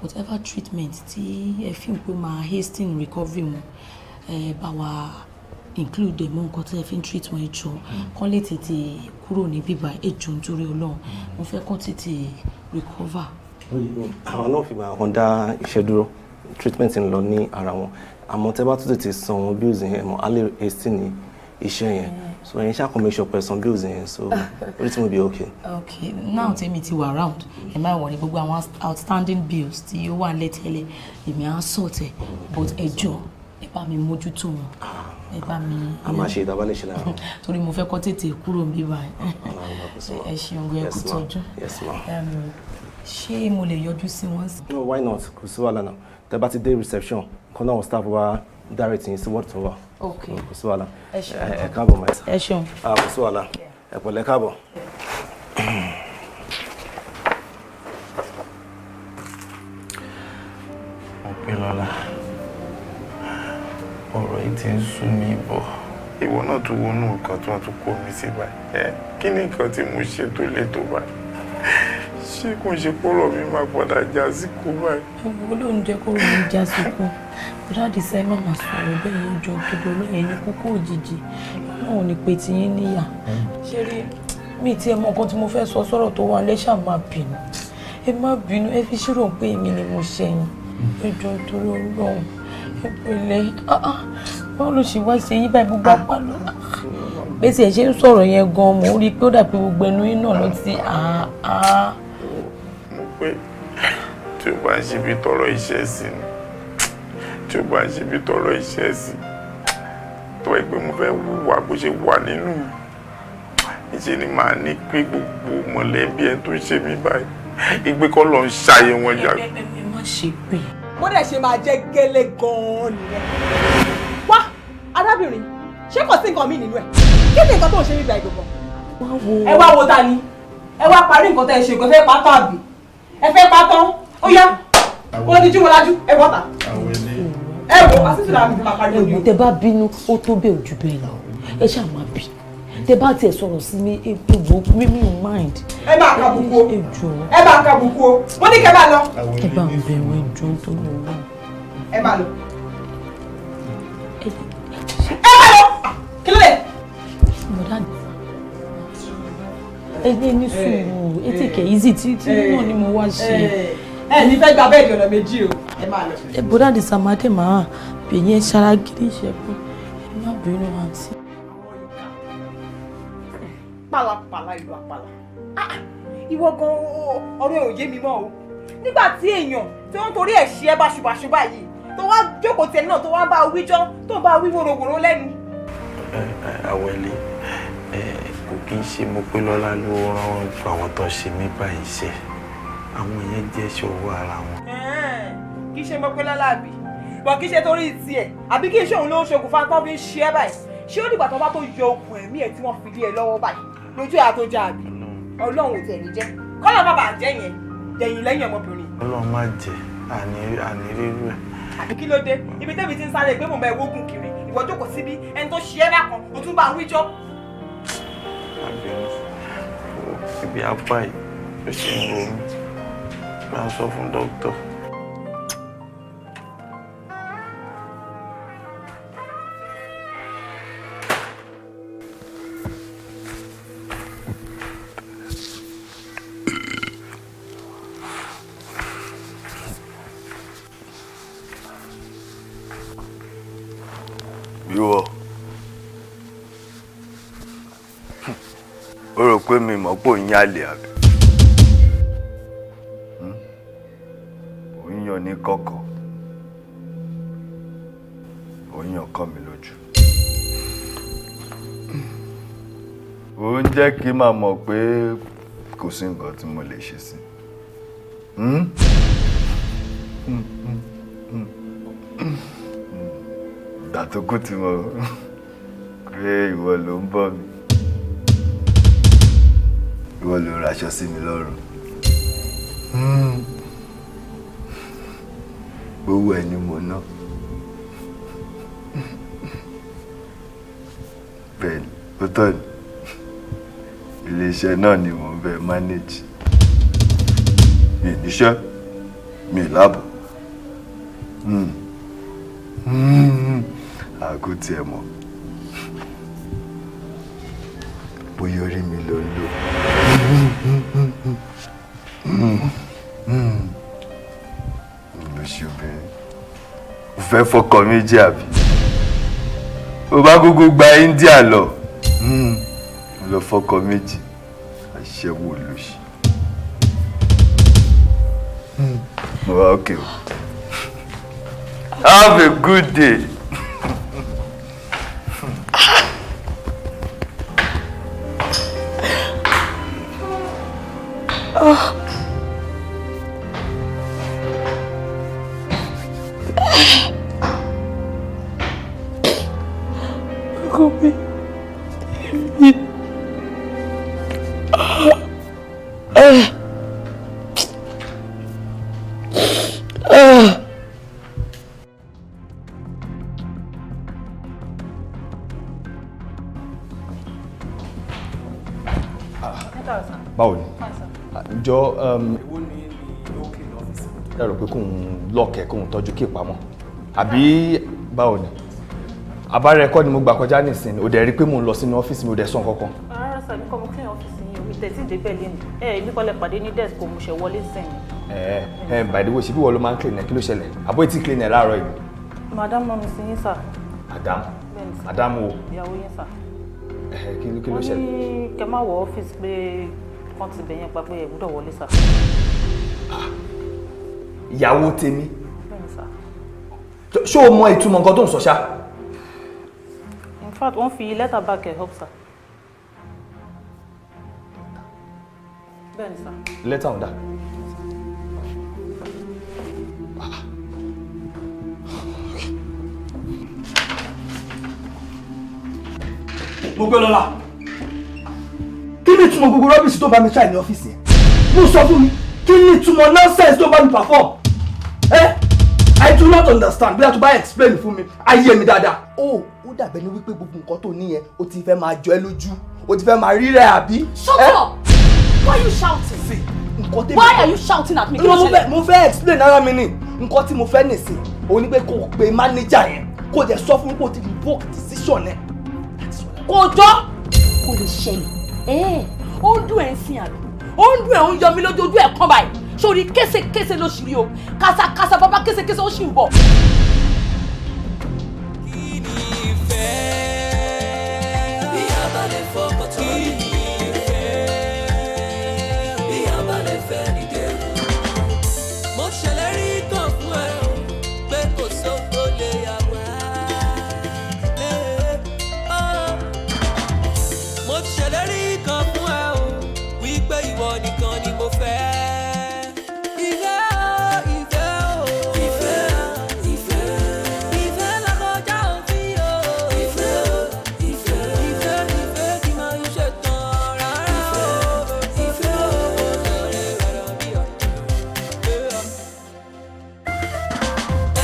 whatever treatment tí ẹ fi ń pé máa hasten recovery wọn, ẹ bá wa include ẹ mọ nǹkan tí ẹ fi ń treat wọn. Ẹ jọ̀ọ́, kán lè tètè kúrò ní bíbá. Ẹ jọ̀ọ́ nítorí Ọlọ́run, mo fẹ́ kán tètè recover. Àwọn náà fìgbà kan dá iṣẹ́ dúró, treatment ń lọ ní ara wọn, àmọ́ tẹ́ bá tún tètè san wọn bills yẹn mọ́, á lè hasten ní iṣẹ́ yẹn. So ẹ̀yin ṣáà kàn make sure pé san bills yẹn, so everything will be okay. Okay, now tèmi ti wà around, ẹ má worry, gbogbo àwọn outstanding bills tí ó wà lẹ́tẹ̀lẹ̀, èmi á sort ẹ̀. But ẹ jọ̀ọ́, ẹ bá mi mójútó wọn, ẹ bá mi. A máa ṣe ìdábàlẹ̀ ṣe lára wọn. Torí mo fẹ́ kó tètè kúrò níbí báyìí. Ẹ ṣeun gan, ẹ kú tọ́jú. Yes, ma. Ṣé mo lè yọjú sí wọn? No, why not? Kò sí wàhálà náà. Tẹ́ bá ti dé reception, kan náà staff wa direct yín sí ward tó wà. Okay. Kò sí wàhálà. Ẹ ṣeun. Ẹ káàbọ̀, ma. Ẹ ṣeun. Kò sí wàhálà. Ẹ pẹ̀lẹ́, káàbọ̀. Mopélọ́lá, ọ̀rọ̀ yìí ti ń sú mi bọ̀. Ìwọ náà tún wọnú nǹkan tí wọ́n tún kó mi sí báyìí. Ẹ kí ni nǹkan tí mo ṣe tó le tó báyìí? Ṣé kò ń ṣe pọ́rọ̀ mi máa padà já sí kú báyìí? Olóhùn jẹ́ kó rò ó já sí kú. Bùrọ̀dì sẹ́, má máa sọ̀rọ̀ bẹ́ẹ̀ yẹn jọ todo olóyè ní kókó òjijì náà ní pé tiyín níyà. Ṣé rí mi tí ẹ mọ nǹkan tí mo fẹ́ sọ sọ̀rọ̀ tó wà lẹ́ṣà, má bínú, ẹ má bínú, ẹ fi ṣírò pé èmi ni mo ṣẹ̀yìn. Ẹ jọ̀ọ́ torí Ọlọ́run, ẹ pẹ̀lẹ́. Báwo ló ṣe wá ṣe yí báyìí? Gbogbo apá ló bẹ́ẹ̀ tí ẹ ṣe ń sọ̀rọ̀ yẹn gan, mò ń rí i pé ó dàbí gbogbo ẹnu yín náà ló ti. Mo pé tí ó bá ń ṣe bí tọrọ iṣẹ́ sí ni, tí ó bá ń ṣe bí tọrọ iṣẹ́ sí tó ẹ pé mo fẹ́ wùwà bó ṣe wà nínú mi, níṣẹ́ ni màá ní pé gbogbo mọ̀lẹ́bí ẹ tó ṣe mí báyìí, ìgbé kọ́ lọ ń ṣàyè wọn jà. Ẹ má ṣe pé. Bó dẹ̀ ṣe máa jẹ́ gẹ́lẹ́ gan-an nìyẹn. Wá, arábìnrin, ṣé kò sí nǹkan míì nínú ẹ̀? Kí ni nǹkan tó ń ṣe nígbà ìgbọ̀ngàn? Ẹ wá wo ta ni? Ẹ wá parí nǹkan tẹ́ ẹ ṣe, nǹkan fẹ́ pátán àbí? Ẹ fẹ́ pátán? Ó yá. Ó ní Jùmọ̀lájú, ẹ bọ́ta. Ẹ wò àtúntò làwọn fi máa pariwo ni o. Ẹ̀wọ̀n tẹ bá bínú ó tó bẹ́ẹ̀ ojú bẹ́ẹ̀ lọ, ẹ ṣáà máa bínú. Tẹ bá tiẹ̀ sọ̀rọ̀ sí mi, egbò mímí ò mind. Ẹ máa ka bùkún o. Ẹ máa ka bùkún o. Mo ní kẹ́ máa lọ. Ẹ bá ń bẹ̀rù ẹjọ́ tó lọ wá. Ẹ máa lọ. Ẹ máa lọ. Kí ló dé? Bọ̀dá ẹ ní sùúrù, ẹ take it easy, tí náà ni mo wá ṣe. Ẹ ní fẹ́ gba bẹ́ẹ̀dì ọ̀nà méjì o. Ẹ máa lọ. Ẹ bọ́dà di sàmádé máa bẹ̀yẹn ṣara gidi ṣẹ́kù. Ẹ má bínú àǹtí. Pàlàpàlà ìlú àpàlà. Ìwọ gan ọ̀rọ̀ ẹ̀ ò yé mi mọ́ o. Nígbà tí èèyàn tí wọ́n torí ẹ̀ ṣe ẹ́ báṣubàṣu báyìí tó wá jókòó tiẹ̀ náà tó wá bá wíjọ́ tó bá wí wòrowòro lẹ́nu. Àwẹ̀lé, kò kí n ṣe mo pé lọ́lá ló rán àwọn tó ń ṣe mí báyìí ṣe, àwọn yẹn jẹ́ ṣòwò ara wọn. Kì í ṣe mo pé lọ́lá àbí bọ̀ kì í ṣe torí tiẹ̀ àbí kì í ṣe òun ló ń ṣokùnfà tó fi ń ṣe ẹ́ báyìí. Ṣé ó dìgbà tó bá tó yọ okùn ẹ̀mí ẹ̀ tí wọ́n fi lé ẹ lọ́wọ́ báyìí lójú ẹ̀ àtọ́jà àbí? Ọlọ́run ò tẹ̀ ní jẹ́ kọ́lá má bàa jẹ́ yẹn dẹ̀yìn lẹ́yìn ọmọbìnrin. Ọlọ́run má jẹ́ àní rírú ẹ̀. Àbí kí ló dé ibi tẹ́bi ti ń sáré pé mo bẹ wógùn kiri, ìwọ jókòó síbí ẹni tó ṣe é bákan o tún bá ń wíjọ́. Àbí ibi apá yìí ó ṣe ń ro mí, máa sọ fún dókítà. Ìwọ ó rò pé mi mọ̀ pé òun yálè àbí òun yàn ní kọ̀kọ̀, òun yàn kọ́ mi lójú, òun jẹ́ kí n máa mọ̀ pé kò sí nǹkan tí mo lè ṣe sí. Ìgbà tó kù tí mo pé ìwọ ló ń bọ̀ mi, ìwọ ló raṣọ sí mi lọ́rùn, gbowó ẹ ni mo ná. Bẹ́ẹ̀ ni ó tọ́ ni, iléeṣẹ́ náà ni mò ń bẹ manage. Mi ì níṣẹ́, mi ì láàbò, àgó tiẹ̀ mọ̀ bóyá orí mi ló ń lò. Lóṣù obìnrin ò fẹ́ fọkọ méjì àbí? Ó bá gógó gba India lọ, lọ fọkọ méjì, aṣẹ́wó lóṣì. Mo wá okay o. Have a good day. Oh. Kobe. Báwo ni? Jọ ẹ rò pé kóun lọ́ọ̀kẹ́ kóun tọ́jú kí ìpamọ́ àbí báwo ni? Àbára ẹ̀kọ́ ni mo gbà kọjá nísìnyí, ó dẹ̀ rí pé mò ń lọ sínú ọ́fíìsì mi, ó dẹ̀ sọ nǹkan kan. Rárá sir, mi kọ́ mo clean ọ́fíìsì yín, mi tẹ̀ sí ìdébẹ̀ lẹ́nu. Ẹ èmi kọ́ lẹ pàdé ní desk kò mo ṣe wọlé sẹ́yìn. Ẹ by the way, ṣebí wọ́n ló máa ń clean ẹ, kí ló ṣẹlẹ̀? Àbó etí clean ẹ láàárọ̀ yìí. Madam mọ̀ mi sí yín sir. Madam? Madam o. Ìyàwó yín sir. Ẹ kí ló ṣẹlẹ̀? Wọ́n ní kẹ́ má wọ ọ́fíìsì pé kán ti bẹ̀yẹn pa pé ẹ gbọ́dọ̀ wọlé sir. Ìyàwó tèmi? Bẹ́ẹ̀ni sir. Ṣé o mọ ìtumọ̀ nǹkan tó ń sọ ṣá? In fact, wọ́n fi lẹ́tà back ẹ̀ up sir. Bẹ́ẹ̀ni sir. Lẹ́tà ọ̀dà. Mo gbé lọ́la. Kí ni ìtumọ̀ gbogbo rọ́bìsì tó bá mi ṣáì ní ọ́fíìsì yẹn? Mo sọ fún mi, kí ni ìtumọ̀ nonsense tó bá mi perform? Eh? I do not understand. Bí a tún bá explain fún mi, ayé mi dáadáa. Ó dàbẹ̀ ni wípé gbogbo nǹkan tó ní yẹn, ó ti fẹ́ máa jọ ẹ́ lójú, ó ti fẹ́ máa rí rẹ̀ àbí. Shut up! Why are you shouting? See, nǹkan tèmi. Why are you shouting at me? Kí ló ṣẹlẹ̀? Mo fẹ́ explain ara mi ni. Nǹkan tí mo fẹ́ nìsín, òun ni pé kó o pe manager yẹn, kó o jẹ́ sọ fún mi pé o ti revoke decision ẹ̀. Kò jọ, kò lè ṣẹlẹ̀. Ó ń dùn ẹ̀ ń sin àbí? Ó ń dùn ẹ̀ ń yọ mí lójoojú ẹ̀ kán báyìí. Sórí késekése ló ṣì rí o, kásákásá bàbá késekése ó sì ń bọ̀. Kí ni ìfẹ́? Bí a bá lè fọkàn tán ní ìfẹ́, bí a bá lè fẹ́ ní dẹ́rù. Mo ṣèlérí kan fún ẹ o, pé kò sóko lè yà wá. Mo ṣèlérí kan fún ẹ o, wípé ìwọ nìkan ni mo fẹ́. Ìfẹ́ o, ìfẹ́ o, ìfẹ́, ìfẹ́, ìfẹ́ lọ́kọjá òfin o. Ìfẹ́ o, ìfẹ́, ìfẹ́, ìfẹ́ kì máa ń ṣe tán rárá o. Ìfẹ́ o, lọ́rẹ́ rárá bí ọ̀rẹ́.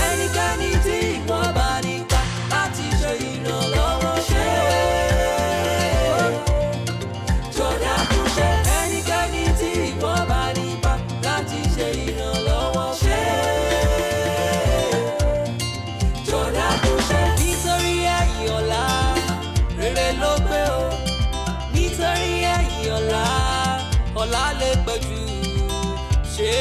Ẹnikẹ́ni tí wọ́n bá nípa láti ṣe ìrànlọ́wọ́ ṣe. Jọ̀dá kún ṣe. Ẹnikẹ́ni tí wọ́n bá nípa láti ṣe ìrànlọ́wọ́ ṣe. Jọ̀dá kún ṣe. Nítorí ẹ̀yìn ọ̀la, rere ló gbé o. Nítorí ẹ̀yìn ọ̀la, ọ̀la lè pẹ́ jù ṣe.